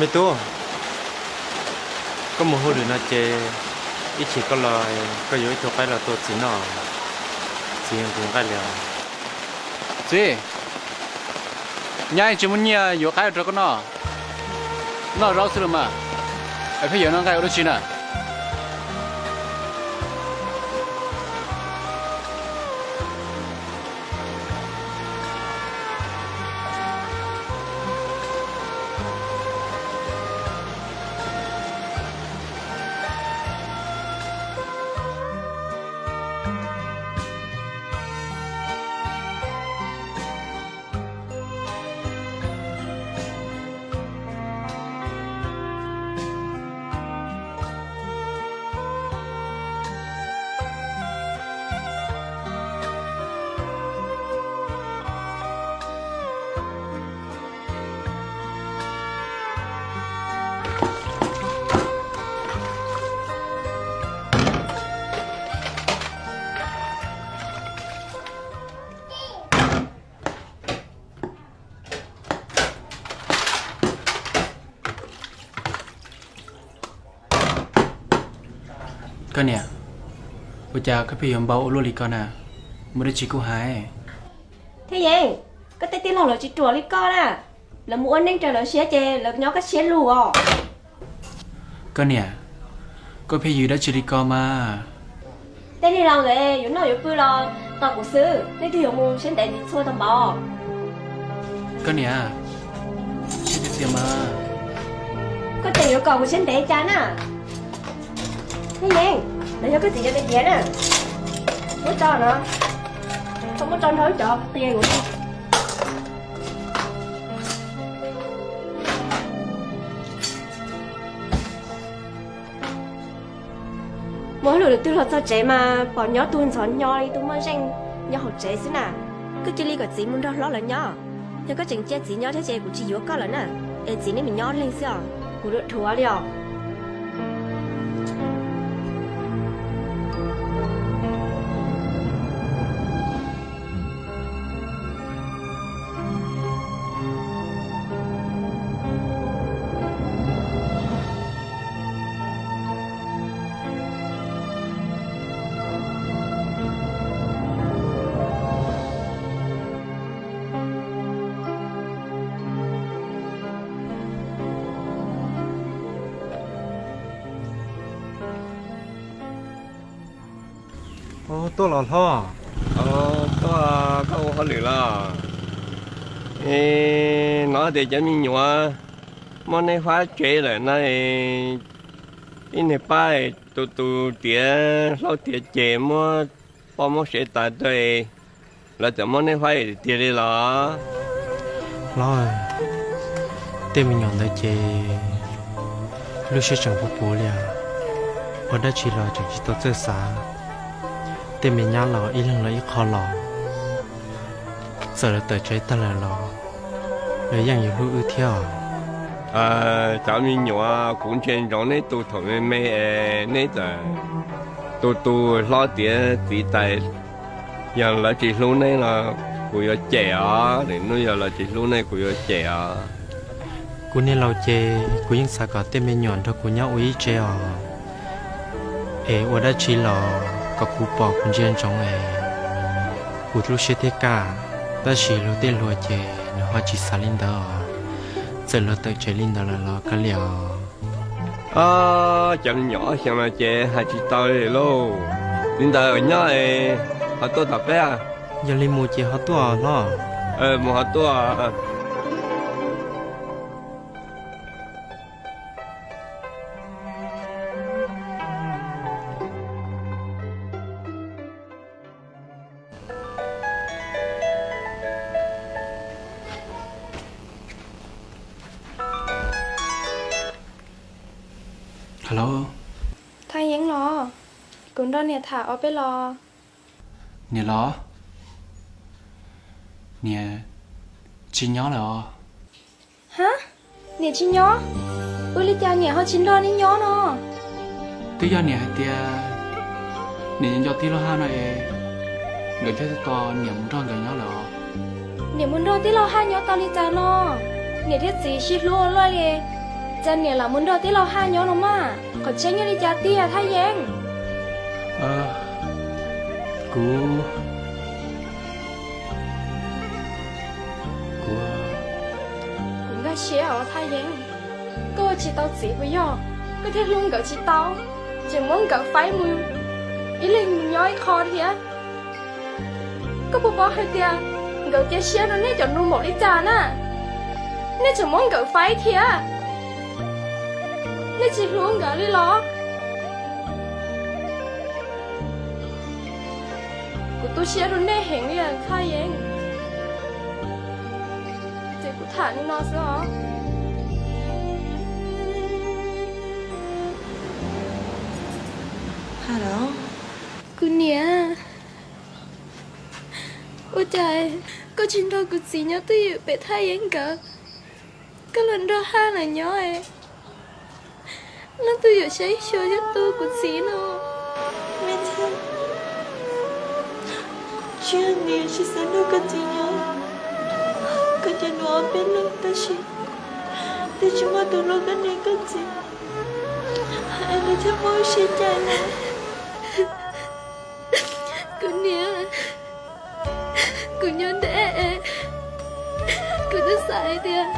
Me tub, koj mus hauj lwm no ces ib chim koj los koj yuav ib tug qaib los tua txiv noj, txiv yuav nqhis nqaij li os. Txiv, nyab tsis muaj nyiaj yuav qaib rau koj noj, noj zaub xwb los mas, es pheej yuav noj nqaij ua dab tsi na? Koj niam, ua cas koj pheej yuav npau ua luaj li ko na? Muaj dab tsi kuj hais. Thaj Yeeb, koj tej tij laug lawv tsis ruam li koj na. Lawv mus ua neej raws lawv siab ces lawv nyob kaj siab lug os. Koj niam, koj pheej yws dab tsi li ko mas? Tej neeg laus ntawd yuav noj yuav pw los tos kuv xwb, leej twg yuav mus siab ntev ntxiv txhua tau npaum. Koj niam, siab tiag tiag mas. Koj tseem yuav kom kuv siab ntev cas na? Thaj Yeeb, lawv yog koj txiv cov tiav tiav na. Muab tso no, koj muab tso nrog wb cov qia kuv. Muaj hauj lwm twg los txog tsev mas pom nyob tuag ntxhov hnyo li tus muaj zeej nyob hauv tsev xwb na. Koj cia li kom txiv mus nrog hlob lawv nyob. Yog koj tseem cia txiv nyob thiab ces kuv tsis yuav koj lawm na. Es txiv neb mus nyob leeg xwb os, kuv ruam dhuav li os. Tuaj los hlob? Tuaj, koj ua hauj lwm los? Hnov tias cov me nyuam muab neb fab tsev lawm na, ib niag pab tus tus tiav hlob tiav ceg muab poj muab sev tas tuaj, lawv txawm muab neb fab tiag tiag li los? Hlob, tej me nyuam ntawd ces lub siab tseem puv puv li os, ua dab tsi los tseem tsis tau txawj xav. Tej me nyab los ib leeg los ib qho los, txawm lawv tawm tsev tag lawm los lawv yeej yuav hlub wb thiab os. Cov me nyuam, kuv ntsia ntsoov neb tu thaum me me es neb txawm tu tu hlob tiav txiv tas, yog lawv tsis hlub neb los kuv yuav cem os, nim no yog lawv tsis hlub neb kuv yuav cem os. Kuv niag laus ces kuv yeej xav kom tej me nyuam nrog kuv nyob ua ib tsev os. Es ua dab tsi los kom kuv pom kuv ntsia ntsoov es kuv lub siab thiaj kaj, tab sis luag tej hluas ces nws ho tsis xav li ntawd os. Txawm luag tawm tsev li ntawd lawm los kav liam os. Cov me nyuam ob xyoos no ces hais tsis tau li lauj. Li ntawd nyob es ho tuaj tom peb. Yog li mus ces ho tuaj hlob. Mus ho tuaj. Hello. Thaj Yeeb los? Kuv nrog niam tham ob peb los. Niam los? Niam tsis nyob lawm os. Ha, niam tsis nyob? Ua li cas niam ho tsis nrog neb nyob no? Twb yog niam hais tias niam yuav nco tij laug Haj no es, nkawd thiaj tos niam mus nrog nkawd nyob lawm os. Niam mus nrog tij laug Haj nyob tau li cas no? Niam thiab txiv sib hlub ua luaj li. Cas niam lam mus nrog tij laug Haj nyob no mas, qhov tseeb yog li cas tiag Thaj Yeeb? Kuv, kuv, kuv nkag siab os Thaj Yeeb. Koj ua tsis tau txiv puas yog? Koj thiaj hlub nkawd tsis tau, tseem muab nkawd faib mus ib leeg mus nyob ib qho thiab. Koj puas paub hais tias nkawd cia siab rau nej cov nus npaum li cas na? Nej tseem muab nkawd faib thiab, nej tsis hlub nkawd li los? Kuv tu siab rau nej heev li Thaj Yeeb. Ces kuv tham li no xwb os. Kuv niam, ua cas koj tsis nrog kuv txiv nyob twj ywm pem Thaj Yeeb nkawd, koj los nrog Haj lawv nyob? Leej twg yuav saib xyuas yog tu kuv txiv no? Tsis yog niam tsis xav nrog koj txiv nyob, koj cov nus ob peb leeg tab sis twb tsis muaj tus hlub koj niam koj txiv, es nws thiaj muaj sib cais lawm. Kuv niam, kuv nyob deb, kuv twb xav hais tias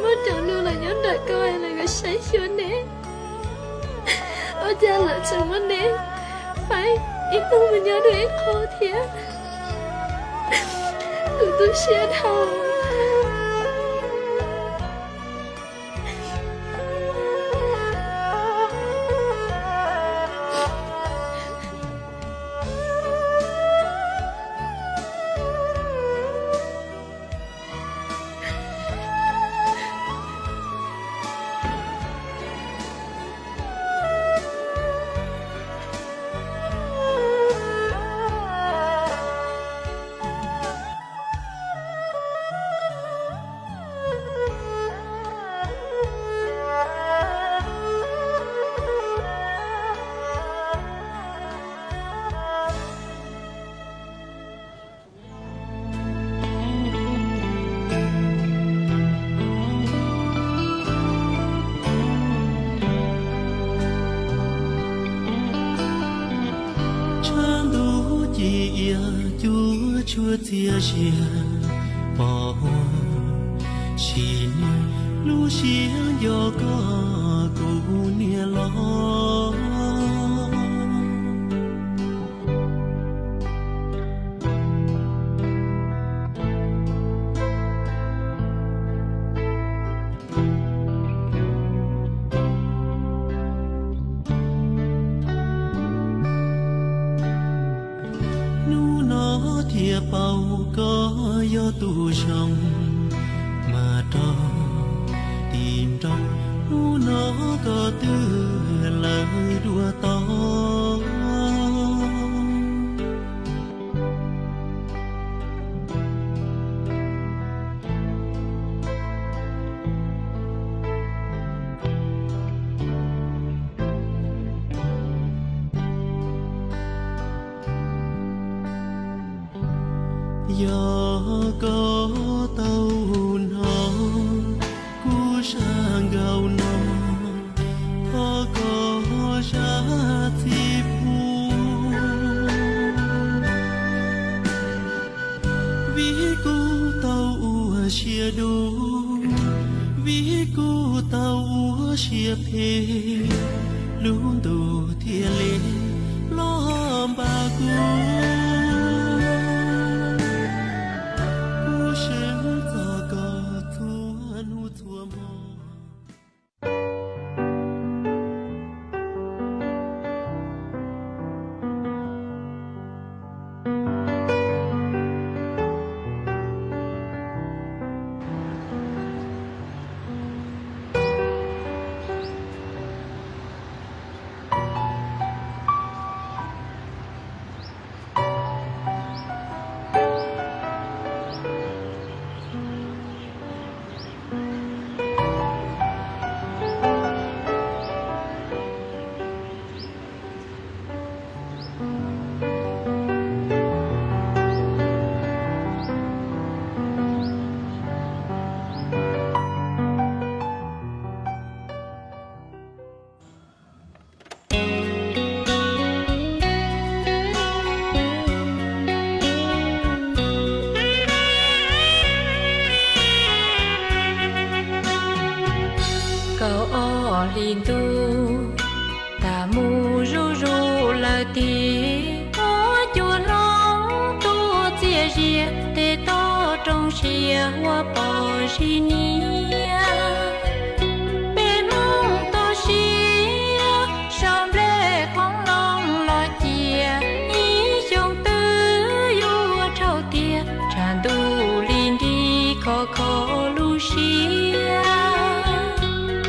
muaj cov nus los nyob nram ko lawv yuav saib xyuas neb, ua cas lawv tseem muab neb faib ib tug mus nyob dua ib qho thiab. Kuv tu siab dhau. Tshav ntuj ci iav cuaj tshuaj txias sia pom huab, sim niaj lub siab nco koj kuv niam los. Hnub no thiaj paub koj yog tus zoo, mas rau tim nraus hnub no koj twb lawv dua tau. Yog koj tau hnov kuv zaj nkauj no, thov koj zam txim pub. Vim kuv tau ua siab dub, vim kuv tau ua siab phem, lub ntuj thiaj li los npaj kuv. Kuv seev txog koj txhua hnub txhua hmo. Hli ntuj tag mus zuj zus lawm tiag, muab cua hlob tuaj txias zias, tes toj roob siab ua pom zis niam. Peb Hmoob toj siab sau nplej qoob loo los cia, ib xyoo twg yuav dhau tiag, tshav ntuj li nrig khov kho lub siab.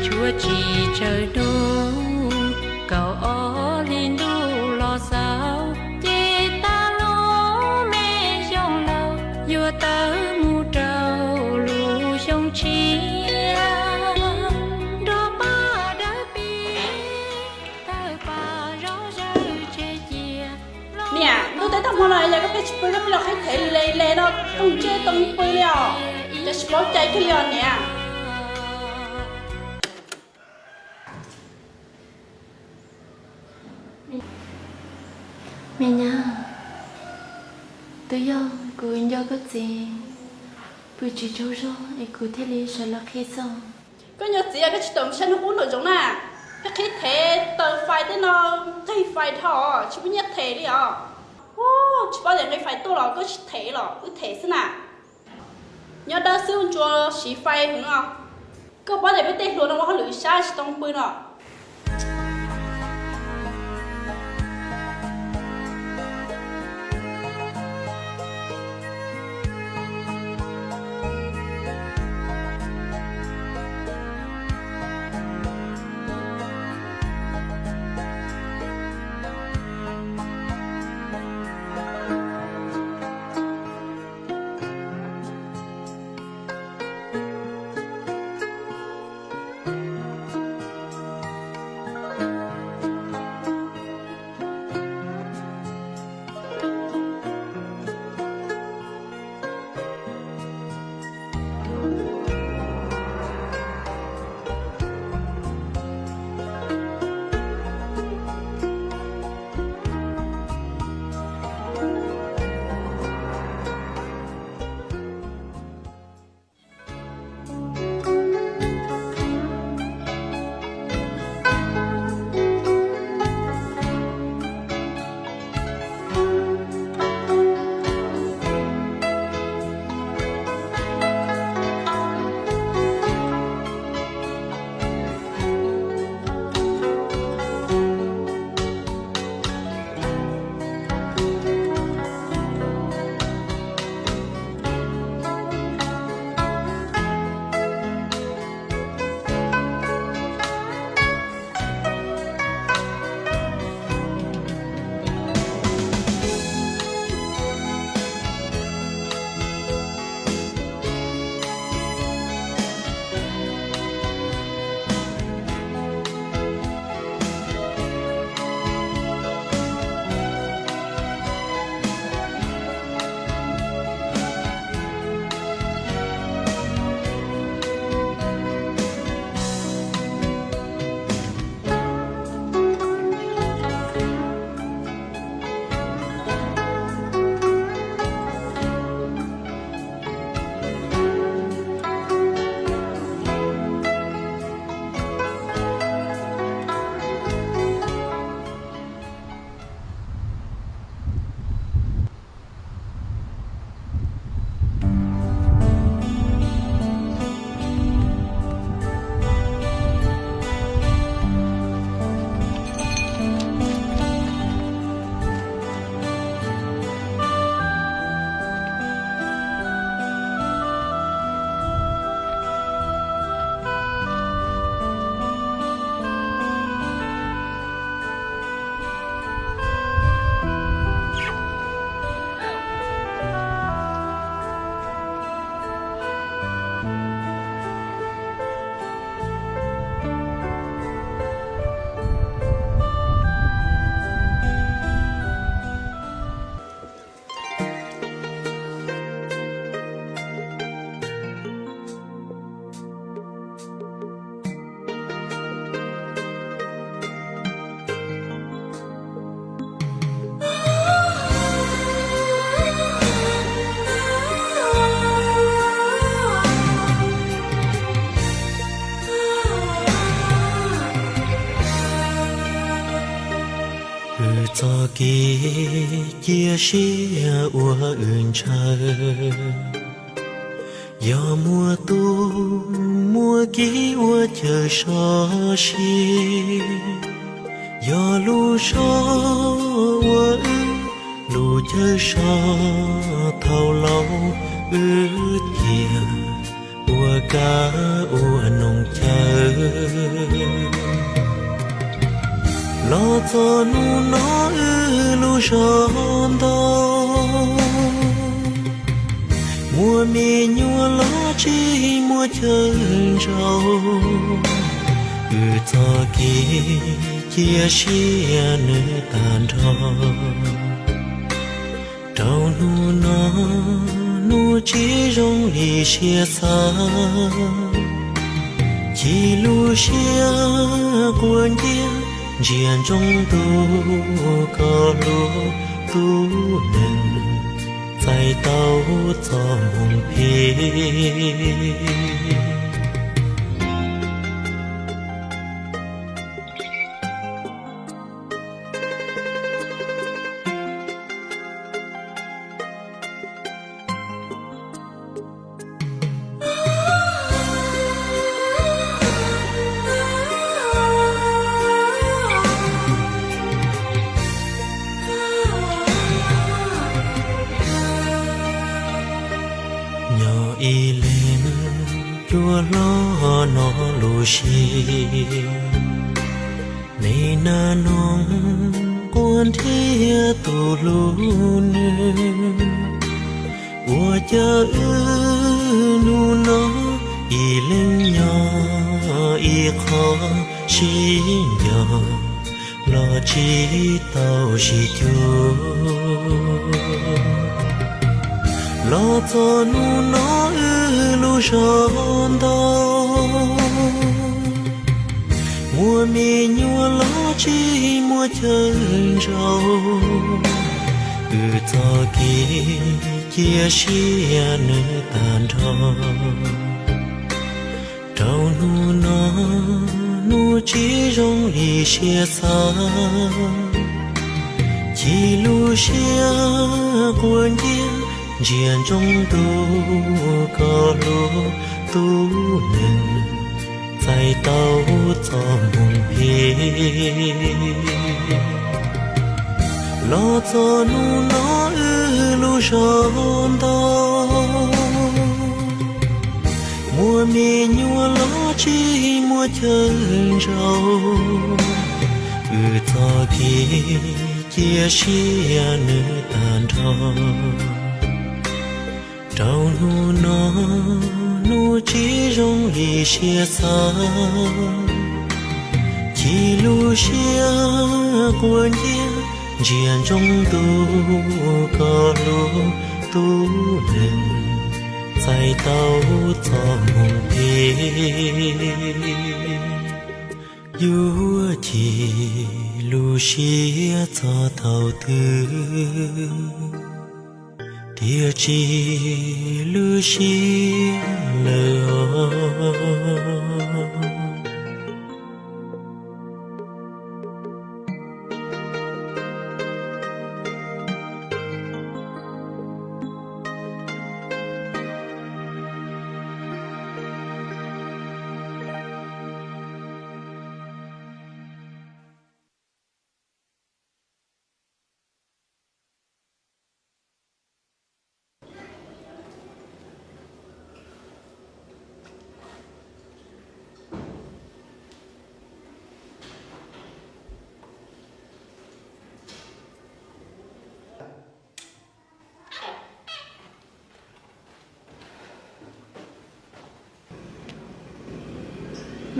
Tshuav tsis tsawg hnub, kaum ob hli ntuj los xaus, ces tag lub me xyoo laus yuav tawm mus rau lub xyoo tshiab. Nrog paj dawb pis tawm paj zov zawg tseg cia. Niam, ntuj teb tag hmo no yog koj pheej tsis pw, koj pheej los qhib thev le le no, toog ntsej toog pw li os, cas tsis paub cai kiag li os niam. Me nyab, twb yog kuv nco koj txiv pw tsis tsaug zog es kuv thiaj li sawv los qhib xwb. Koj nco txiv, koj tsis tau saib hnub qub nraum zoov na, pheej qhib thev taws fais tej no, nqig fais dhau, tsis muaj nyiaj them li os. Tsis paub tias nqi fais tuaj los koj tsis them los wb them xwb na. Nyob dawb xwb ntsuas siv fais heev no. Koj paub tias peb tej hluas no ua hauj lwm sab tsis tau pw no. Kev cia siab uas wb ntshaw, yog muaj tub muaj kiv ua chaw sov si, yog lub zog ua wb lub chaw sov thaum laus wb cia ua kab ua noog chaw. Los txog hnub no wb lub zog ntau, muaj me nyuam los tsis muaj chaw nraus, wb txoj kev cia siab nws tag nrho. Rau hnub no hnub tsis zoo li siab xav, chim lub siab quaj nciab, ntsia ntsoov ntuj koj hlub tub neeg, txais tau txoj hmoov phem. Nyob ib leeg cuag hlob no lub siab, me nab noog quaj nrhiav tus hlub nws. Ua cas wb hnub no ib leeg nyob ib qho, sib nco los tsis tau sib cuag. Los txog hnub no wb lub zog ntau, muaj me nyuam los tsis muaj chaw nraus, wb txoj kev cia siab nws tag nrho. Rau hnub no hnub tsis zoo li siab xav, chim lub siab quaj nciab, ntsia ntsoov ntuj koj hlub tub neeg, txais tau txoj hmoov phem. Los txog hnub no wb lub zog ntau, muaj me nyuam los tsis muaj chaw nraus, wb txoj kev cia siab nws tag nrho. Rau hnub no hnub tsis zoo li siab xav, chim lub siab quaj nciab, ntsia ntsoov ntuj koj hlub tub neeg, txais tau txoj hmoov phem. Yuav chim lub siab txog thaum twg, thiaj tsim lub siab lawm os.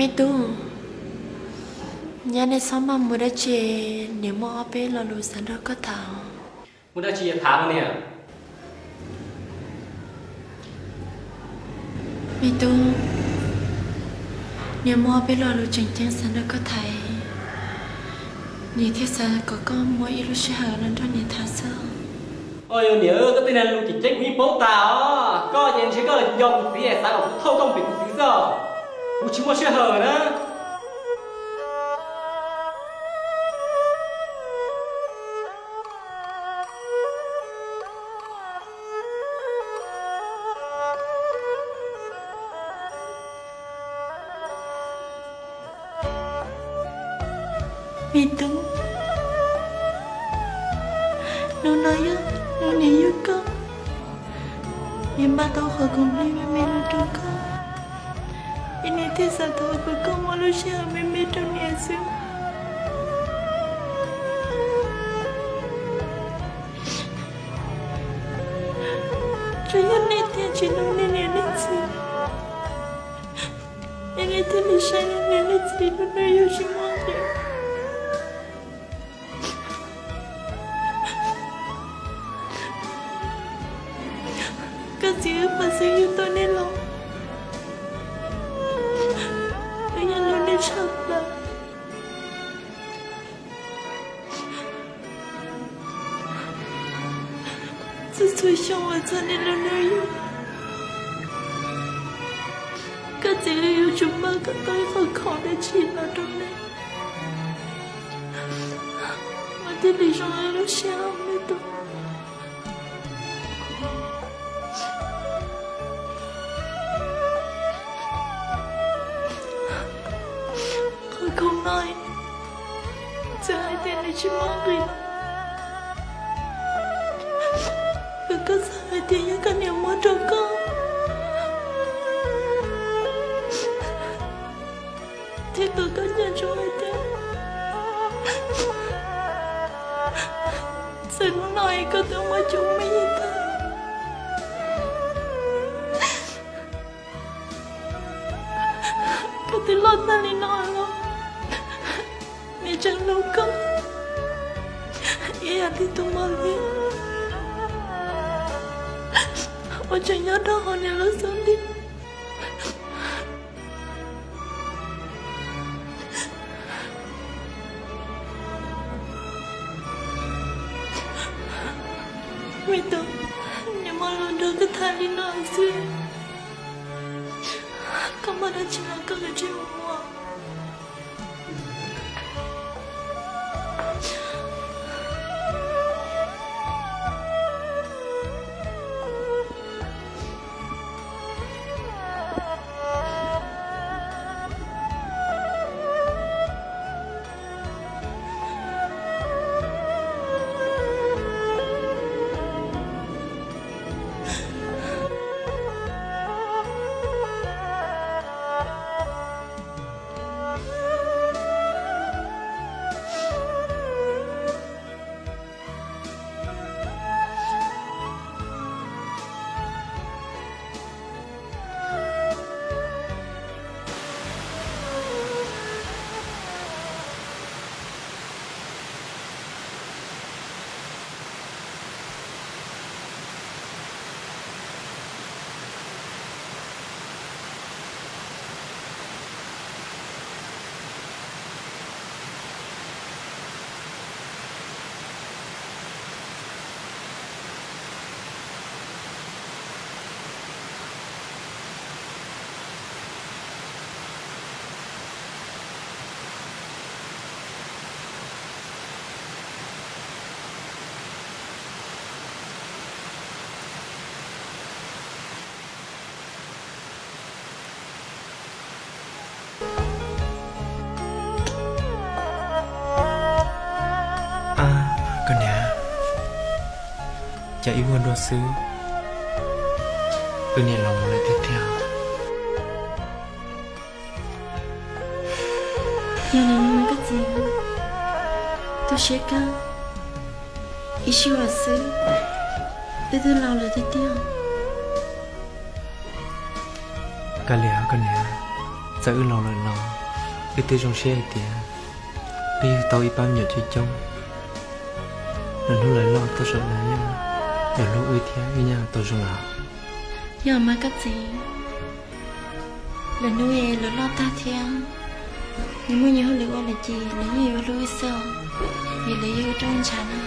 Me tub, nyab nej txhob maj mus dab tsi, niam muaj ob peb lo lus xav nrog koj tham. Muaj dab tsi tham niam? Me tub, niam muaj ob peb lo lus tseem ceeb xav nrog koj tham, niam thiaj xav kom koj muaj ib lub sij hawm los nrog niam tham xwb. Oj yog niam, koj tej niag lus tseem ceeb kuv yeej paub tas os. Koj ces ntshe koj nco kuv txiv es xav kom kuv thauj koj mus pem kuv txiv xwb os. Kuv tsis muaj sij hawm na. Me tub, hnub no yog hnub niam yug koj, niam npaj tau qhov khoom me me los rau koj, es niam thiaj xav thov kom koj muab lub sij hawm me me rau niam xwb. Tsuas yog nej tiag tsis hlub nej niam nej txiv, es nej thiaj li saib nej niam nej txiv hnub no yug tsis muaj nqis. Koj txiv wb pab xwb yug tau nej los, wb yeej hlub nej tshaj plaws. Txhua txhua xyoo uas txog niam lub hnub yug, koj txiv wb yuav tsum npaj kom tau ib qho khoom dab tsi los rau nej, mas thiaj li zoo ib lub sij hawm me tub. Qhov khoom no, txawm hais tias nws tsis muaj nqis, koj xav hais tias yog koj niam muab rau koj, thiab kom koj nco ntsoov hais tias txawm hnub no es koj twb muaj cuab muaj yig tag, koj twb loj tag li no los, niam tseem hlub koj ib yam li tus mos liab uas tseem nyob rau hauv niam lub xub ntiag. Me tub, niam muaj lus nrog koj tham li no xwb, koj muaj dab tsi los koj kav tsij mus ua. Ab, koj niam, cas ib vuag dua xwb, wb niam los mus lawm tiag tiag. Yog li no mas koj txiv, tu siab kawg, ib sij huam xwb, wb twb laus lawm tiag tiag. Kav liam koj niam, txawm wb laus lawm los wb twb zoo siab hais tias wb yug tau ib pab me nyuam coob coob. Lwm hnub lawv loj tuaj saum no, lawv hlub wb thiab wb yeej tau zoo lawm. Yog mas koj txiv, lwm hnub lawv loj tag thiab, nws muaj nyias hauj lwm ua lawm ces lawv yeej yuav hlub wb xwb os, vim lawv yog wb rab ntshav na.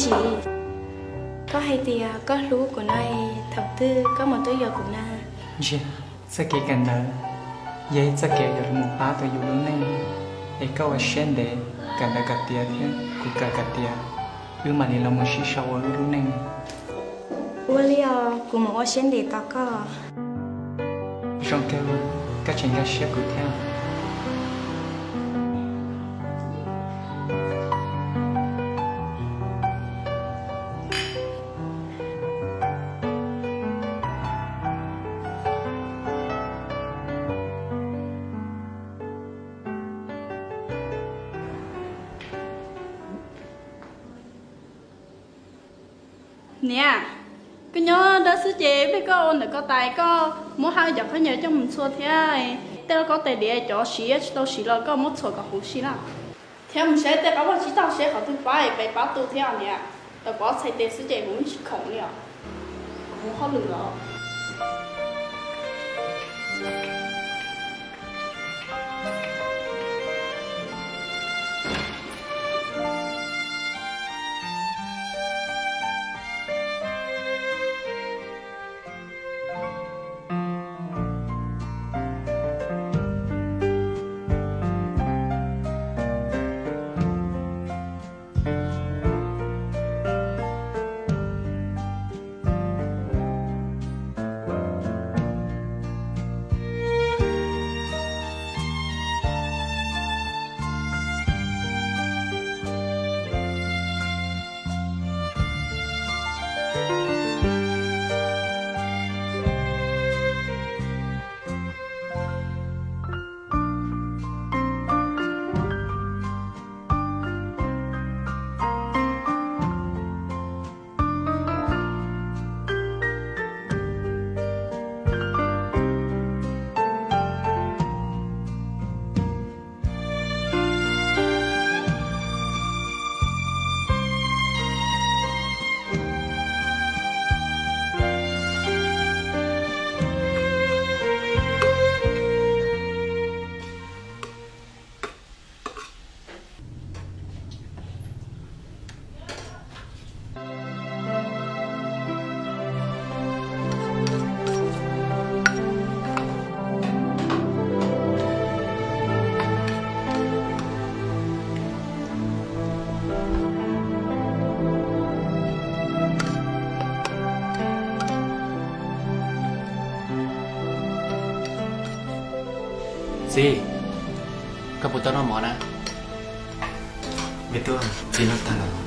Tsis, koj hais tias koj hlub kuv no, thaum twg koj mus tuaj yuav kuv na? Ntsia, txoj kev kawm ntawv yog ib txoj kev yuav mus pab tau yus lub neej, es koj ua siab ntev kawm ntawv kom tiav thiab kuv kawm kom tiav, wb mam li los mus sib sau ua wb lub neej. Ua li os, kuv mus ua siab ntev tos koj. Zoo kawg, koj tseem nkag siab kuv thiab. Niam, koj nyob dawb xwb ces ib pliag koj ua ntawm koj tais, koj muab hab cov khaub ncaws coj mus txhua thiab tej lauj kaub tais diav cov siv tsis tau siv los koj muab txhuam kom huv si na. Thiab mus saib tej qab vag tsib taug seb qhov twg pab es peb pab tu thiab os niam. Tau pov txhais tes xwb ces kuv tsis khoom li os. Kuv mus hauj lwm los. Txiv, koj puas tau noj mov na? Me tub, txiv noj tag lawm.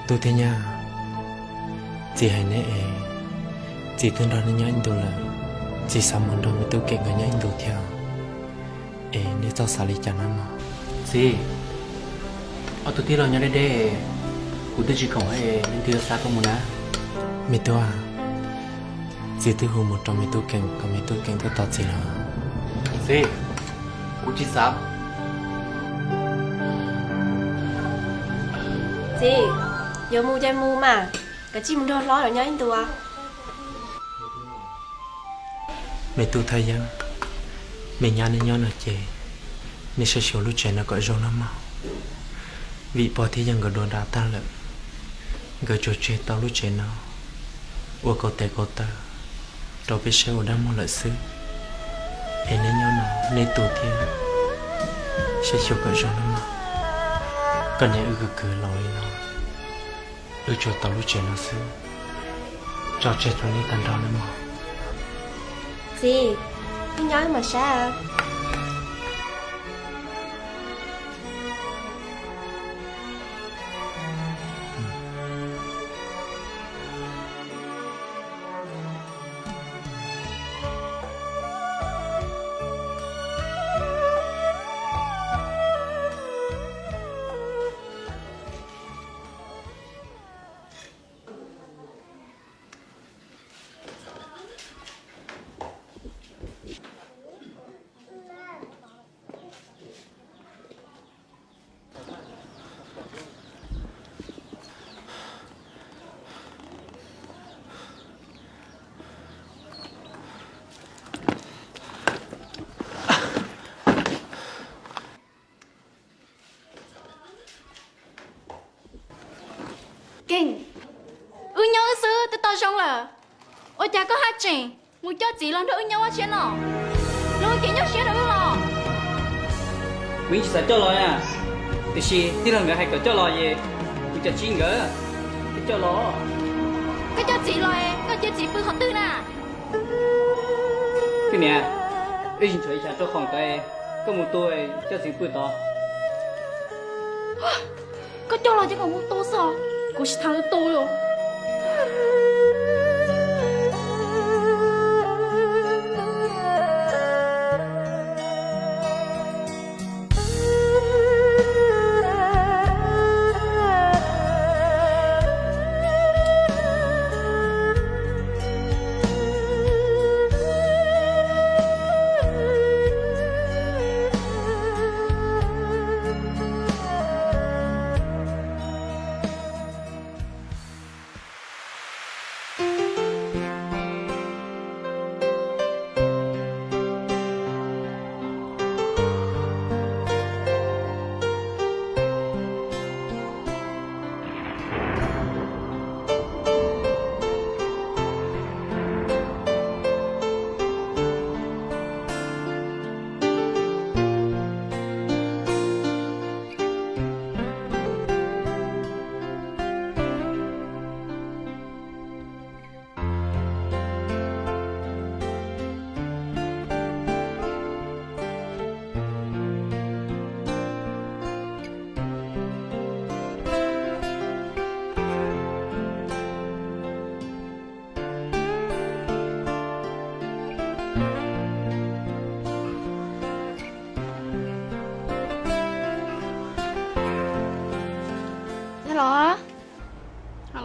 Tub thiab nyab, txiv hais neb es, txiv twb nrog neb nyob ib ntus lawm, txiv xav mus nrog me tub Keem nkawd nyob ib ntus thiab, es neb txhob xav li cas nawb mog. Txiv, ob tug tij laug nyob deb deb, kuv twb tsis khoom es leej twg yuav xa koj mus na? Me tub, txiv twb hu mus rau me tub Keem kom me tub Keem tuaj tos txiv lawm. Txiv, kuv tsis xav. Txiv, yuav mus ces mus mas, kav tsij mus nrog hlob lawv nyob ib ntus. Me tub Thaj Yeeb, me nyab neb nyob no ces neb saib xyuas lub tsev no kom zoo nawb mog, vim pog thiab yawg nkawd dua nra tag lawm, nkawd tsuas tseg tau lub tsev no ua kaus tes kaus taw rau peb saib ua dab muag lawm xwb. Es neb nyob no neb tus thiab, saib xyuas kom zoo nawb mog. Koj niam wb khwv khwv laus li no, wb tsuas tau lub tsev no xwb, tso tseg rau neb tag nrho nawb mog. Txiv, wb nyob wb mam saib. Ua cas koj haj tseem mus coj txiv los nrog wb nyob ua siab no? Los ua kev nyuaj siab rau wb los. Kuv yeej tsis xav coj los na, tiam sis tij laug nkawd hais kom coj los ces kuv cam tsib nkawd thiaj coj los. Koj coj txiv los, koj cia txiv pw qhov twg na? Koj niam, wb tsis nrhiav li cas rau qhov ntawd, koj mus tu, coj txiv pw tod. Koj coj los ces kom mus tu xwb, kuv tsis tham tu li.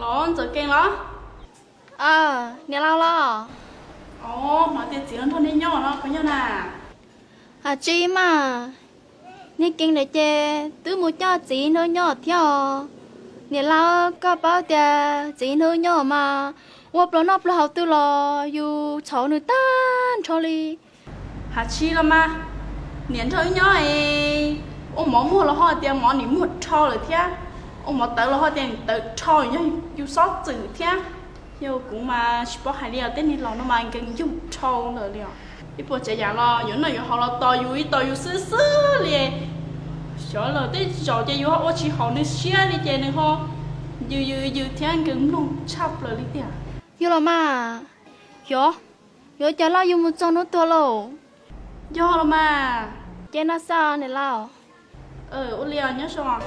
Los, Ntxawm Kees los? Niam laus los? Hnov tias txiv los nrog nej nyob no puas yog na? Hais tsis mas, niag Kees ntawd ces twb mus coj txiv nrog nyob thiab os. Niam laus, koj paub tias txiv nrog nyob mas ua plaws noj plaws haus twg los yus txhaum nws tag nrho li. Hais tsis los mas, niam nrog wb nyob es ua mov muag los ho tias mov nim muag rho lawm thiab, ua mov tawv los ho tias nim tawv rho, yog yus xob txwm thiab. Yog kuv mas tsis paub hais li os, tej niag laus no mas nkees yug rho lawm li os. Ib puas tsav yam los yuav noj yuav haus los tos yus, ib tos yus xwb xwb li. Xyov lawm tej zaum ces yus ho ua tsis haum nws siab li ces nws ho yws yws yws thiab nkees mloog tshaj plaws li tiag. Yog los mas, xyov, yuav cas loj yus mus txog hnub tuag lauj. Yog los mas. Ces no xwb niam laus. Ua li os, nyob zoo.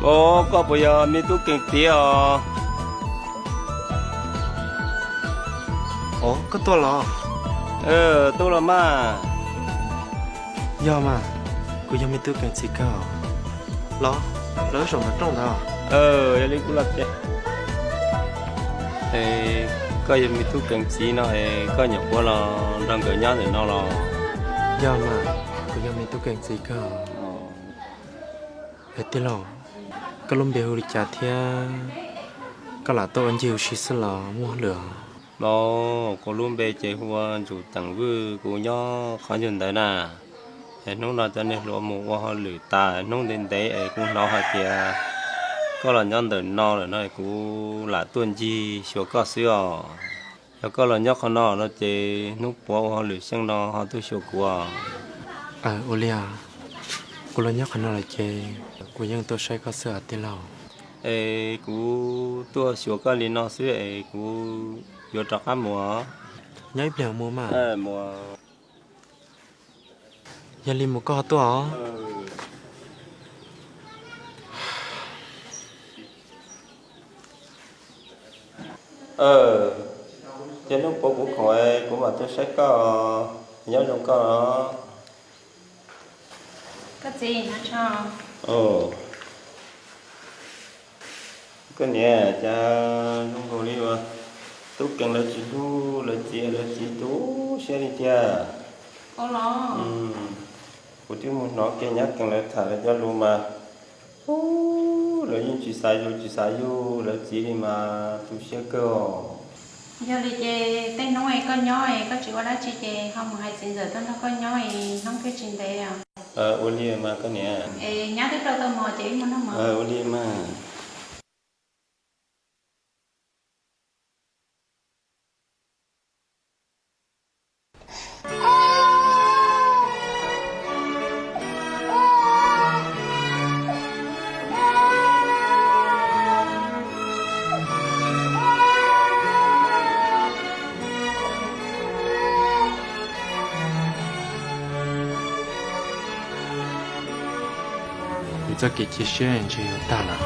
Os, koj puas yog me tub Kees txiv os? Os, koj tuaj los? Tuaj los mas. Yog mas, kuv yog me tub Kees txiv kawg os. Los, los wb zaum nram rooj ntawd. Yog li kuv los ces. Koj yog me tub Kees txiv no es koj nyuam qhuav los nrog nkawd nyob ntawm no los? Yog mas, kuv yog me tub Kees txiv kawg. Es tij laug, koj lub npe hu li cas thiab koj lam tuaj ua ncig ua si xwb los muaj hauj lwm? Los, kuv lub npe ces hu ua Ntsuj Teem Vwj, kuv nyob qhov ncig ntawd na. Es hnub no cov niag hluas mus ua hauj lwm tas hnub ntev ntev es kuv hnov hais tias koj los nyob ntawm no lawm no es kuv lam tuaj ncig xyuas koj xwb os. Yog koj los nyob qhov no no ces hnub puav ua hauj lwm xyeej no ho tuaj xyuas kuv. Ua li, kuv los nyob qhov no lawm ces kuv yeej tuaj saib koj xwb os tij laug. Es kuv tuaj xyuas koj li no xwb es kuv yuav rov qab mus. Nyob ib pliag mus mas. Yog li mus koj ho tuaj os. Ces hnub puav kuv khoom kuv mam tuaj saib koj, nyob zoo koj os. Koj niam, cas zoo nkaus li uas tub Kees lawv tsis hlub lawv txiv, lawv txiv tu siab li tiag. Kuv twb mus hnov kiag nyab Kees lawv tham lawv cov lus mas, lawv yeej tsis xav yus tsis xav yug lawv txiv li mas tu siab kawg os. Yog li ces tej hnub Koj nyob es koj tsis ua dab tsi ces ho mus hais txiv ntxawm tuaj nrog koj nyob es hnub twg tsis ntev os. Ua li mas koj niam. Es nyab twb rau tau mov ces wb mus noj mov. Ua li mas. Nws txoj kev cia siab ntshe yuav tag lawm.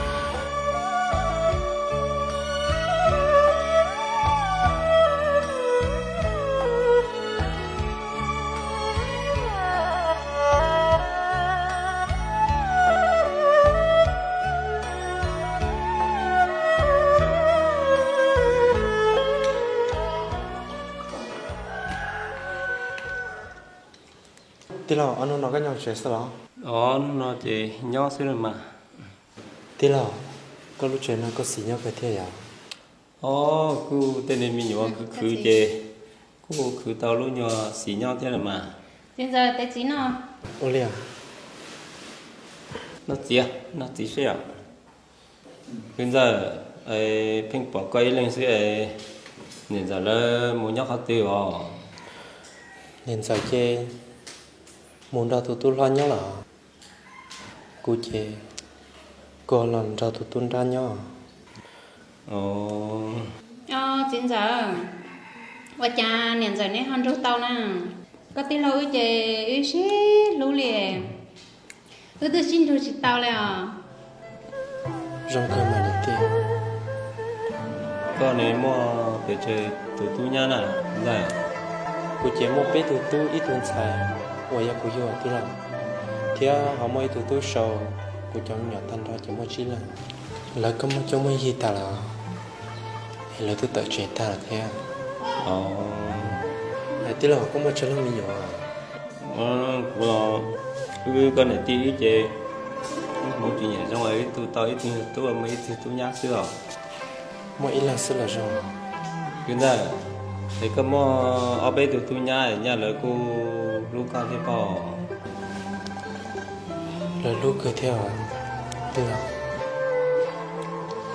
Tij laug, ob hnub no koj nyob tsev xwb los? Ob hnub no ces nyob xwb los mas. Tij laug, koj lub tsev no koj xis nyob kawg thiab yom? Ob, kuj tej niag me nyuam khwv khwv ces kuj khwv tau lub nyuag xis nyob thiab los mas. Txiv ntxawm, txiv no. Ua li, noj txiv, noj txiv seb os. Kwv ntxawm, pheej pom koj ib leeg xwb, niam ntxawm lawv mus nyob qhov twg os? Niam ntxawm ces mus nrog tus tub hlob nyob lawm. Kuv ces kuv los nrog tus tub nrab nyob. Txiv ntxawm, ua cas niam ntxawm neb ho nrug tau na? Koj tij laug wb ces wb sib hlub li, wb twb sib nrug tsis tau li os. Zoo kawg mas niam tij. Koj ne muaj pes tsawg tus tub nyab na ntxawm? Kuv ces muaj peb tug tub ib tug ntxhais uas yog kuv yug tij laug, thiab ho muaj ib tug tub sau. Kuv cov me nyuam tag nrho ces muaj tsib leeg. Lawv kuj muaj cuab muaj yig tag lawm, es lawv twb tawm tsev tag lawm thiab. Tij laug, koj muaj tsawg leej me nyuam? Kuv los, wb koj niam tij wb ces wb hmoov tsis nyiam zoo, ib tug tau ib tug tub, muaj ib tug tub nyab xwb os. Muaj ib leeg xwb los zoo. Kwv ntxawm, es koj muaj ob peb tug tub nyab, nyaj lawv kuj hlub koj thiab pob? Lawv hlub kawg thiab os.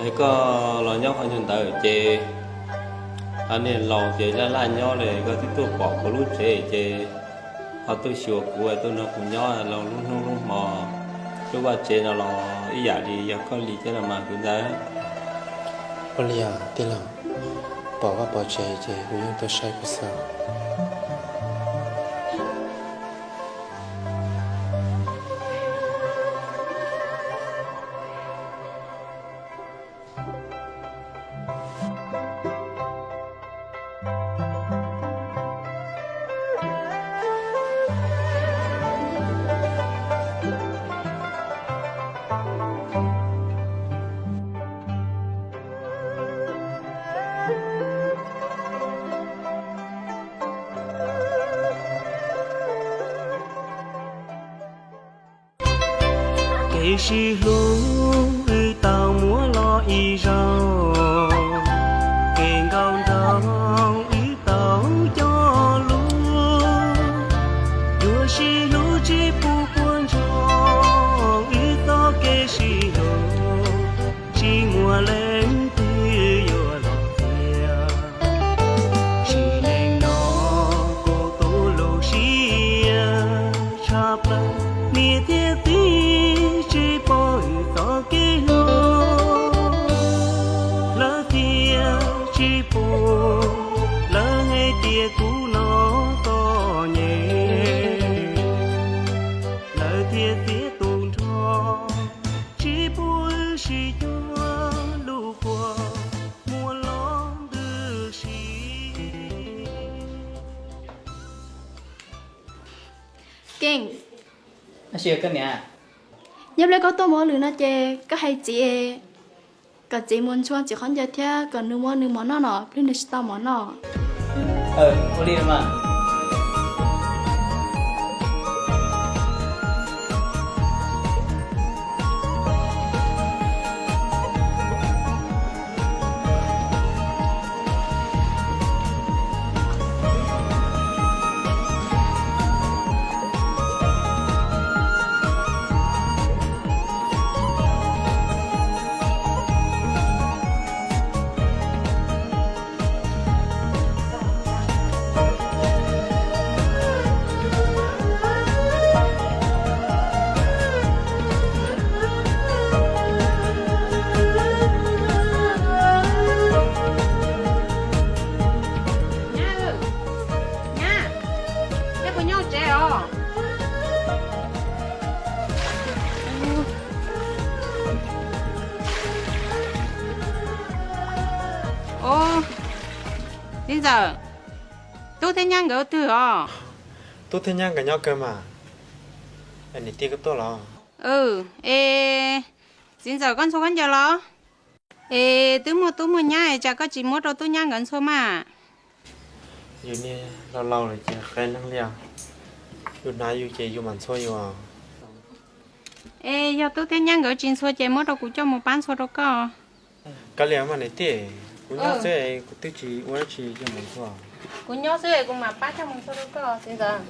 Es koj los nyob qhov nyuag ntawd ces, niag laus ces laj laj nyob li, koj twb tuaj pom kuv lub tsev ces ho tuaj xyuas kuv, tuaj nrog kuv nyob los lub hnub lub hmo, lub vaj tsev no los ib yam li yog koj li thiab los mas kwv ntxawm. Ua li os tij laug, pom vaj pom tsev ces kuv yeej tuaj saib koj xwb. Kev sib hlub wb tau muab los ib zaug, kev nkauj nraug wb tau cog lus, yuav sib hlub tsis pub puas ntsoog, wb txoj kev sib hlub tsis muaj leej twg yuav los txias. Sim neej no kuv tu lub siab tshaj plaws, niam thiab txiv tsis pom wb txoj kev hlub. Lawv txias tsis pub, lawv hais tias kuv no txom nyem, lawv thiaj txiav tu nrho, tsis pub wb sib cuag lub kua muag los ntws si. Keej, nyob pliag koj tuaj mus hauj lwm no ces koj hais txiv kom txiv mus ntxhua txiv qhov ncauj thiab kom nws muab nws mov noj no, pliag nws tsis tau mov noj. Ua li mas. Ntxawm, Tub thiab Nyab nkawd twg os? Tub thiab Nyab nkawd nyob kawg mas. Niam tij koj tuaj los? Es txiv ntxawm, koj ntxhua khaub ncaws los? Es twb muaj Tub muaj Nyab es cas koj tsis muab rau Tub Nyab nkawd ntxhua mas? Yus niag laus laus lawm ces qee neeg li os. Yus hnav yus ces yus mam ntxhua yus. Es yog Tub thiab Nyab nkawd tsis ntxhua ces muab rau kuv coj mus pab ntxhua rau koj. Kav liam mas niam tij, kuv nyob xwb kuv twb tsis ua dab tsi, yog mus ntxhua. Kuv nyob xwb kuv mam pab coj mus ntxhua rau koj txiv ntxawm.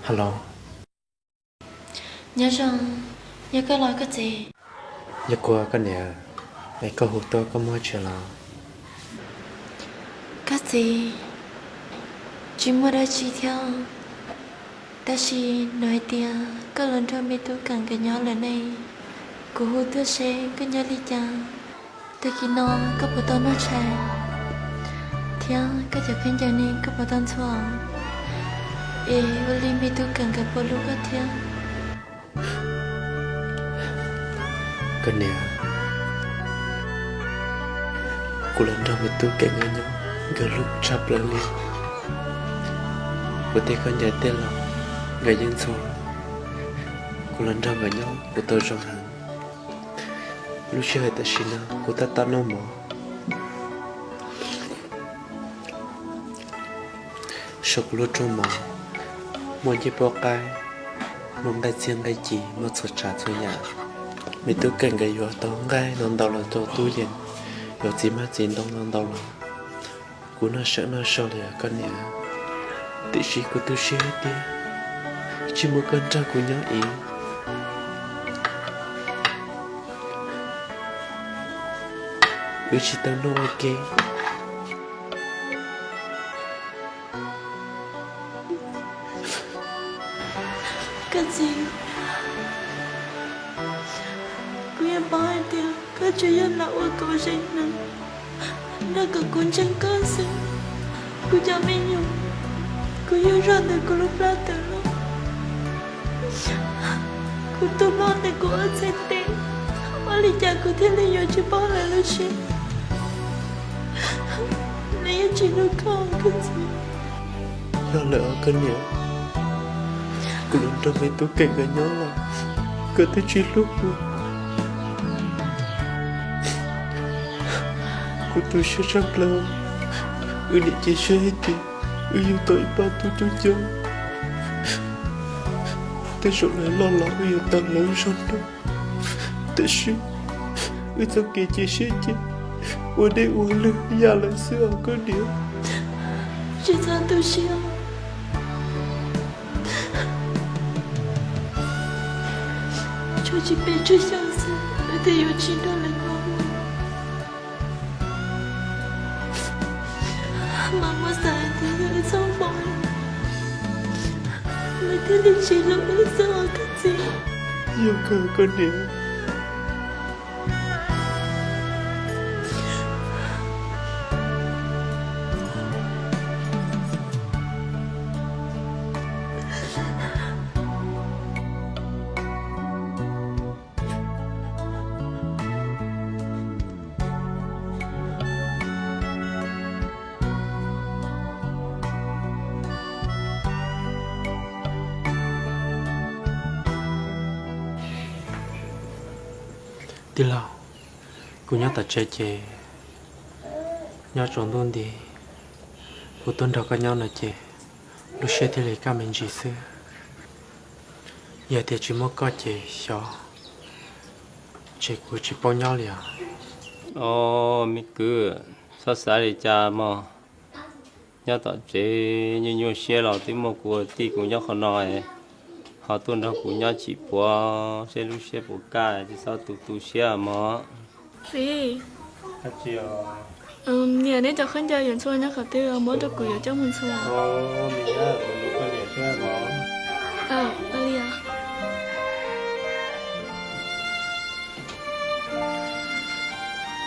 Hello. Nyob zoo, yog koj los koj txiv? Yog kuv koj niam, es koj hu tuaj koj muaj dab tsi los? Koj txiv, tsis muaj dab tsi thiab, tab sis hnov hais tias koj los nrog me tub Keem nkawd nyob lawm ne. Kuv hu tuaj seb koj nyob li cas, tag kis no koj puas tau noj tshais, thiab koj cov khaub ncaws ne koj puas tau ntxhua, es ua li me tub Keem nkawd puas hlub koj thiab? Koj niam, kuv los nrog me tub Keem nkawd nyob, nkawd hlub tshaj plaws li. Kuv tej khaub ncaws tej los nkawd yeej ntxhua. Kuv los nrog nkawd nyob kuv tau zoo heev. Lub sij hawm tam sim no kuv tab tom noj mov. Saum kuv lub rooj mov muaj ncej puab qaib, muaj nqaij txiag nqaij ci, muaj txhua tsav txhua yam. Me tub Keem nkawd yuav tau nqaij no ntau los rau tub yees, yuav txiv hmab txiv ntoo no ntau los. Kuv noj sawv noj saud li os koj niam, tiam sis kuv tu siab tiag, tsis muaj koj nrog kuv nyob es wb tsis tau noj ua ke. Koj txiv, kuv yeej paub hais tias koj tsuas yog los ua kuv zeem neeg, nrog kom kuv ntseeg koj xwb. Kuv cov me nyuam, kuv yug zog ntawm kuv lub plab tawm los, kuv tu hlob ntawm kuv ob txhais tes, ua li cas kuv thiaj li yuav tsis paub lawv lub siab? Lawv yeej tsis hlub koj, koj txiv. Yog lawm os koj niam, kuv los nrog me tub Keem nkawd nyob los koj twb tsis hlub kuv. Kuv tu siab tshaj plaws, wb niam cia siab hais tias wb yug tau ib pab tub coob coob, tej zaum lawv loj los wb yuav tau lawv zog nrog. Tiam sis wb txoj kev cia siab ces ua dej ua lwg yam lawm xwb os koj niam. Tsis txhob tu siab. Tsuas peb tsawg xyoo xwb lawv thiaj yuav tsis nrog lawv nyob. Mas muab xav hais tias yog wb txhob foom, lawv thiaj li tsis hlub wb xwb os koj txiv. Yog kawg koj niam. Tij laug, kuv nyob tom tsev ces nyob tsaus ntuj nti, kuv tuaj nrog koj nyob no ces lub siab thiaj li kaj me ntsis xwb. Yog tias tsis muaj koj ces xyov, ces kuv tsis paub nyob li os. Os, me kwv, txhob xav li cas mog. Nyob tom tsev nyuaj nyuaj siab los twb muaj kuv ua tij kuv nyob qhov no, ho tuaj nrog kuv nyob tsis puas, seb lub siab puas kaj, tsis txhob tu tu siab mog. Txiv, niam, neb cov khaub ncaws yuav ntxhua nyob qhov twg, muab rau kuv yuav coj mus ntxhua.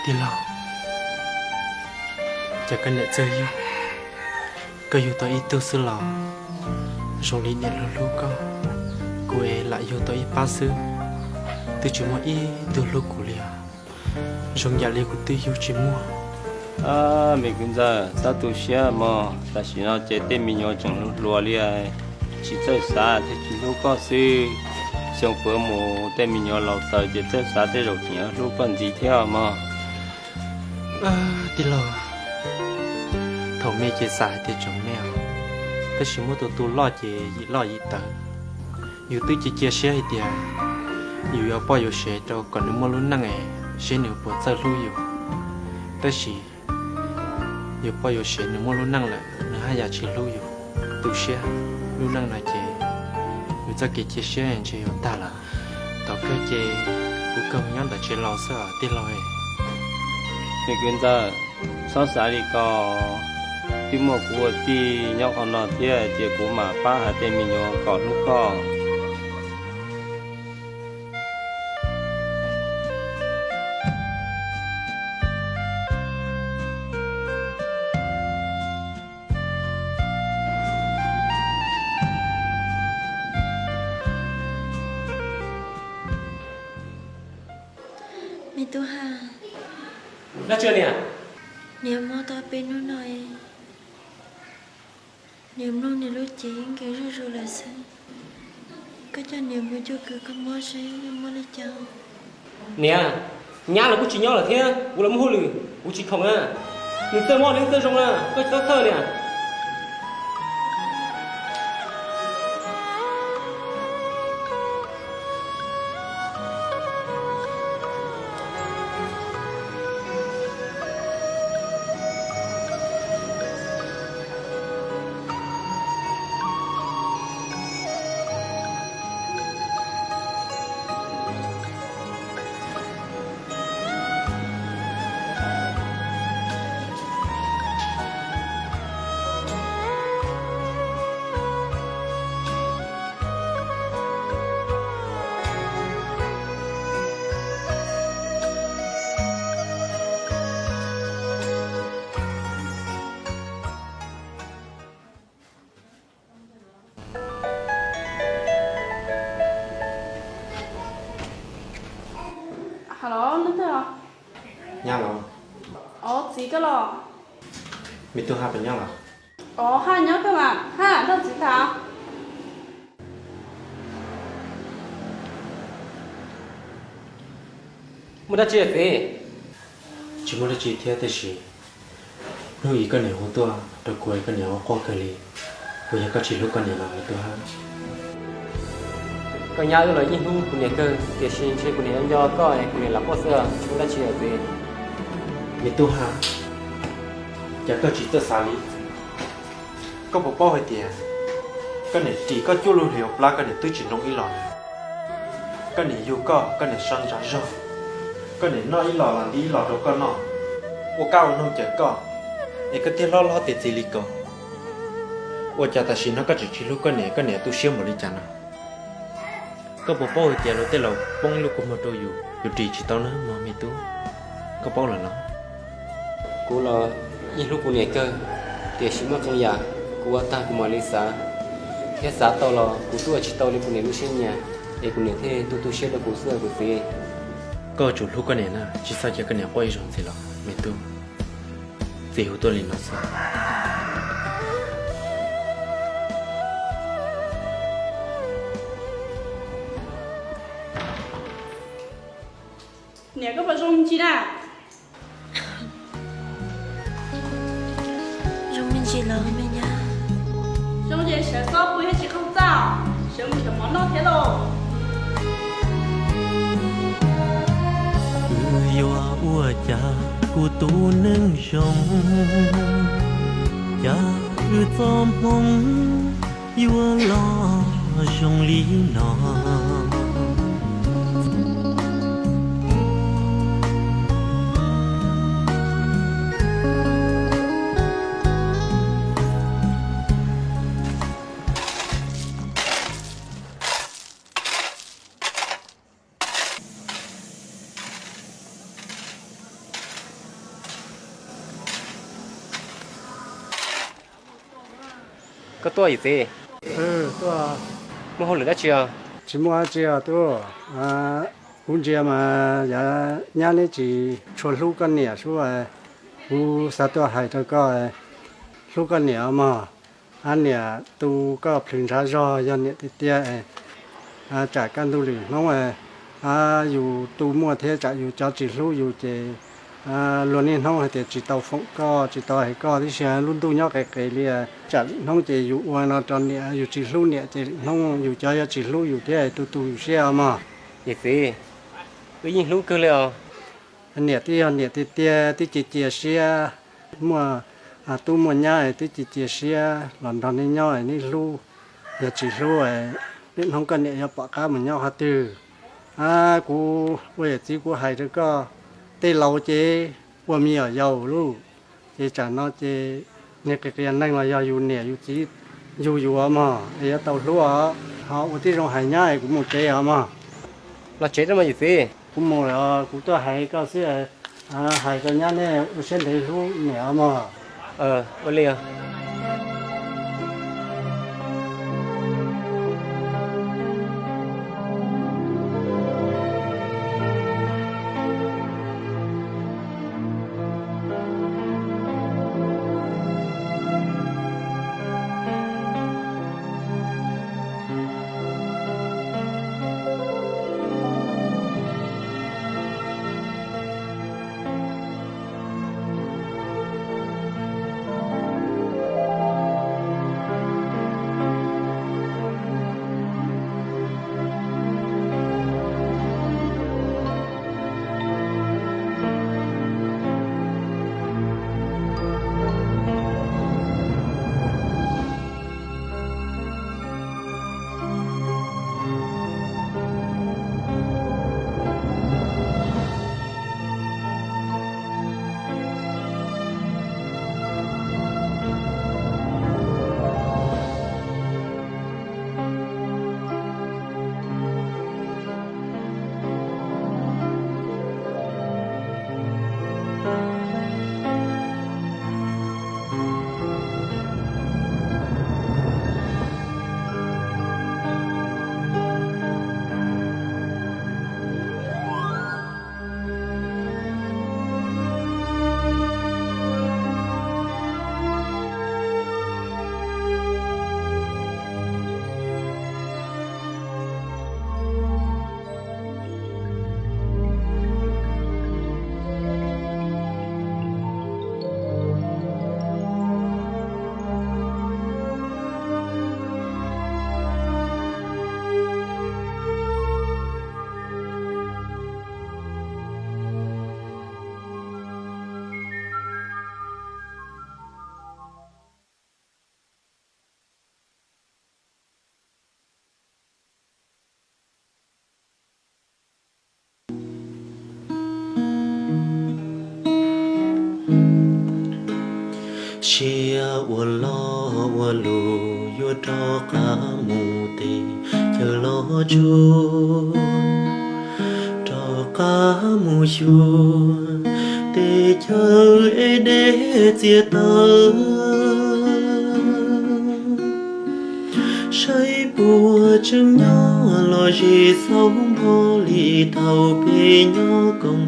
Tij laug, cas koj niam txawj yug, koj yug tau ib tug xwb los zoo li niam hlub hlub koj. Kuv es lam yug tau ib pab xwb, twb tsis muaj ib tug hlub kuv li os. Zoo yam li kuv twb yug tsis muaj. Me kwv ntxawg, txhob tu siab mog, tam sim no ces tej me nyuam tseem hluas hluas li, tsis txawj xav thiaj tsis hlub koj xwb. Xyoo puav mus tej me nyuam laus taws ces txawj xav tej zaum tseem yuav hlub koj ntxiv thiab mog. Tij laug, thaum me ces xav hais tias tseem me os, tab sis muab tus tus loj ces yim loj yim tawv. Yus twb cia cia siab hais tias yus yuav poj yuav sev rau kom nws muaj lub neej es seb nws puas txawj hlub yus. Tab sis yuav poj yuav sev nws muaj lub neej lawm nws haj yam tsis hlub yus. Tu siab, lub neej no ces yus txoj kev cia siab ntshe yuav tag lawm. Tom kawg ces kuv kawg mus nyob ntawm tsev laus xwb os tij laug. Me kwv ntxawg, txhob xav li ko, twb muaj kuv ua tij nyob qhov no thiab ces kuv mam pab hais tej me nyuam kom hlub koj. Me tub ha, dab tsi niam? Niam mob tau peb hnub no, niam mloog niam lub cev nkees zuj zus lawm xwb. Koj coj niam mus cuag kwv koj mob seb yog mob li cas. Niam, nyab los kuj tsis nyob lawm thiab, kuv los muaj hauj lwm, kuv tsis khoom na. Nws txawj mob nws txawj zoo na, koj tsis txhob thawj niam. Hello, leej twg? Nyab los? Ov, txiv koj los? Me tub Haj puas nyob los? Ov, Haj nyob kawg mas, Haj nrog txiv tham. Muaj dab tsi txiv? Tsis muaj dab tsi thiab, tab sis hnub ib koj niam hu tuaj rau kuv, koj niam ua quaj kawg li. Puas yog koj tsis hlub koj niam los me tub Haj? Koj nyab wb los yeej hlub kuv niam kawg, tiam sis ntshe kuv niam nco koj es kuv niam lam quaj xwb, tsis muaj dab tsi txiv. Me tub Haj, cas koj tsis txawj xav li? Koj puas paub hais tias koj niam ris koj cuaj lub hlis hauv plab koj niam twb tsis nroo ib los li. Koj niam yug koj, koj niam so ntsa zog, koj niam noj ib los los nti ib los rau koj noj, ua kab ua noog cawm koj, es koj thiaj hlob hlob tiav txiv li ko. Ua cas tam sim no koj tseem tsis hlub koj niam, koj niam tu siab npaum li cas no? Koj puas paub hais tias luag tej laus poob ib lub kua muag rau yus, yus ris tsis tau na mog me tub, koj paub lawm los? Kuv los yeej hlub kuv niam kawg, tiam sis muaj qee yam kuv ua tag kuv mam li xav, thiab xav tau los kuv twb ua tsis tau li kuv niam lub siab nyiam, es kuv niam thiaj tu tu siab rau kuv xwb kuv txiv. Koj yuav tsum hlub koj niam na, tsis txhob cia koj niam quaj ib zaug ntxiv los me tub. Txiv hu tuaj li no xwb. Niam, koj puas zoo me ntsis na? Zoo me ntsis lawm me nyab. Zoo ces sawv txog pw thiab tsis qaug txaj, sawv mus xyuas mov noj thiab lauj. Wb yuav ua cas kuv tus neeg zoo, cas wb txoj hmoov yuav los zoo li no. Koj tuaj yawm txiv? Muaj hauj lwm dab tsi os? Tsis muaj dab tsi os tub. Kuv ntsia mas yav nyab neb tsis tshua hlub koj niam sub, kuv xav tuaj hais rau koj, hlub koj niam mog. Ab, niam tu koj plhws ntshav zog yog niam tiag tiag, tsam kaj ntug lwm hnub yus tu muaj thiab tsam yus cov tsis hlub yus ces luag niaj hnub hais tias tsis tau foom koj tsis tau hais koj tib si, lub ntuj nyob qis qis li, tsam lwm hnub ces yus ua no rau niam yus tsis hlub niam ces lwm hnub yus cov yuav tsis hlub yus thiab tu tu yus siab mog. Yawm txiv, wb yeej hlub kawg li os. Niam twb yog niam tiag tiag twb cia cia siab, muaj tub muaj nyab twb cia cia siab los nrog neb nyob neb hlub, yog tsis hlub lwm hnub koj niam yuav pom qab mus nyob qhov twg. Kuv ua yawm txiv kuv hais rau koj, tej laus ces ua me nyuam yaus lauj, ces tsam no ces niag qis qias neeg los yog yus niam yus txiv yug yus mog, es yuav tau hlub os. Ho ua tib zoo hais nyab es kuv mus tsev os mog. Los tsev mas yawm txiv. Kuv mus lawm, kuv tuaj hais koj xwb, hais rau nyab nej ua siab ntev hlub niam os mog. Ua li os. Tsiaj uas loj ua luj yuav rov qab mus tes chaw loj tsuag, rov qab mus xyuas tes chaw es deb txias taw. Saib puas tseem nyob los zis xaub npog li thaum peb nyob koom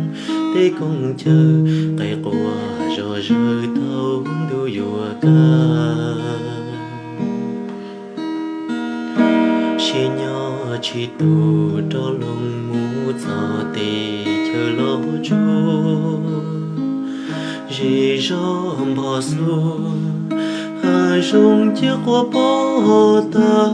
tej koom chaw, qe quas zog zawg thaum ntuj yuav kaj. Siab nyob tsis tus rov loo mus txog tes chaw loj tsuag, zis zog npog xuas, hav zoov ciaj quas pov tag.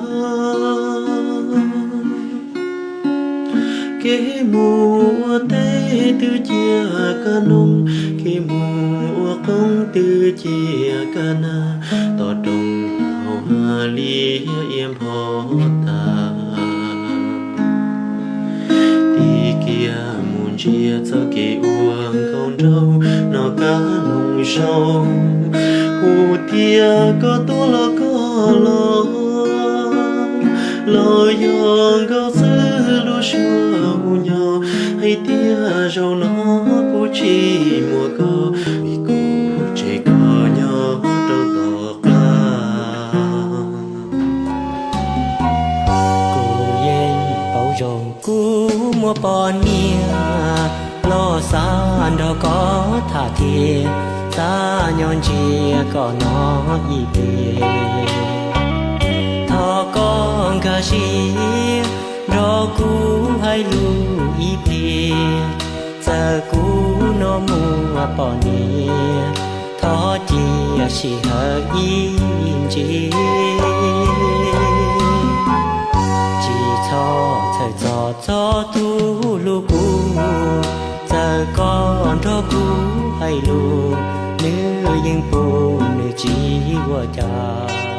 Kev mus ua teb twb ciaj kaj noog, kev mus ua qoob twb ciaj kaj nag, tom rooj hauv hav liab iab npog tag. Tig kiag mus ntsia txoj kev ua nkauj nraug no kaj noog sau, hu tias koj tuaj los koj los, los yog nkauj xwb lub suab hu nyo, hais tias zaum no kuv tsis muaj koj, vim kuv tseg koj nyob rau tom qab. Kuv yeej paub zoo kuv muaj poj niam, los xav nrog koj tham thiab, xav nyob ntsia koj no ib pliag. Thov koj nkag siab nrog kuv hais lus ib pliag, txawm kuv no muaj poj niam, thov cia sij hawm ib ntsis. Tsis txhob txhawj txog txog tus hlub kuv, txawm koj nrog kuv hais lus, nws yeej pum nws tsis ua cas.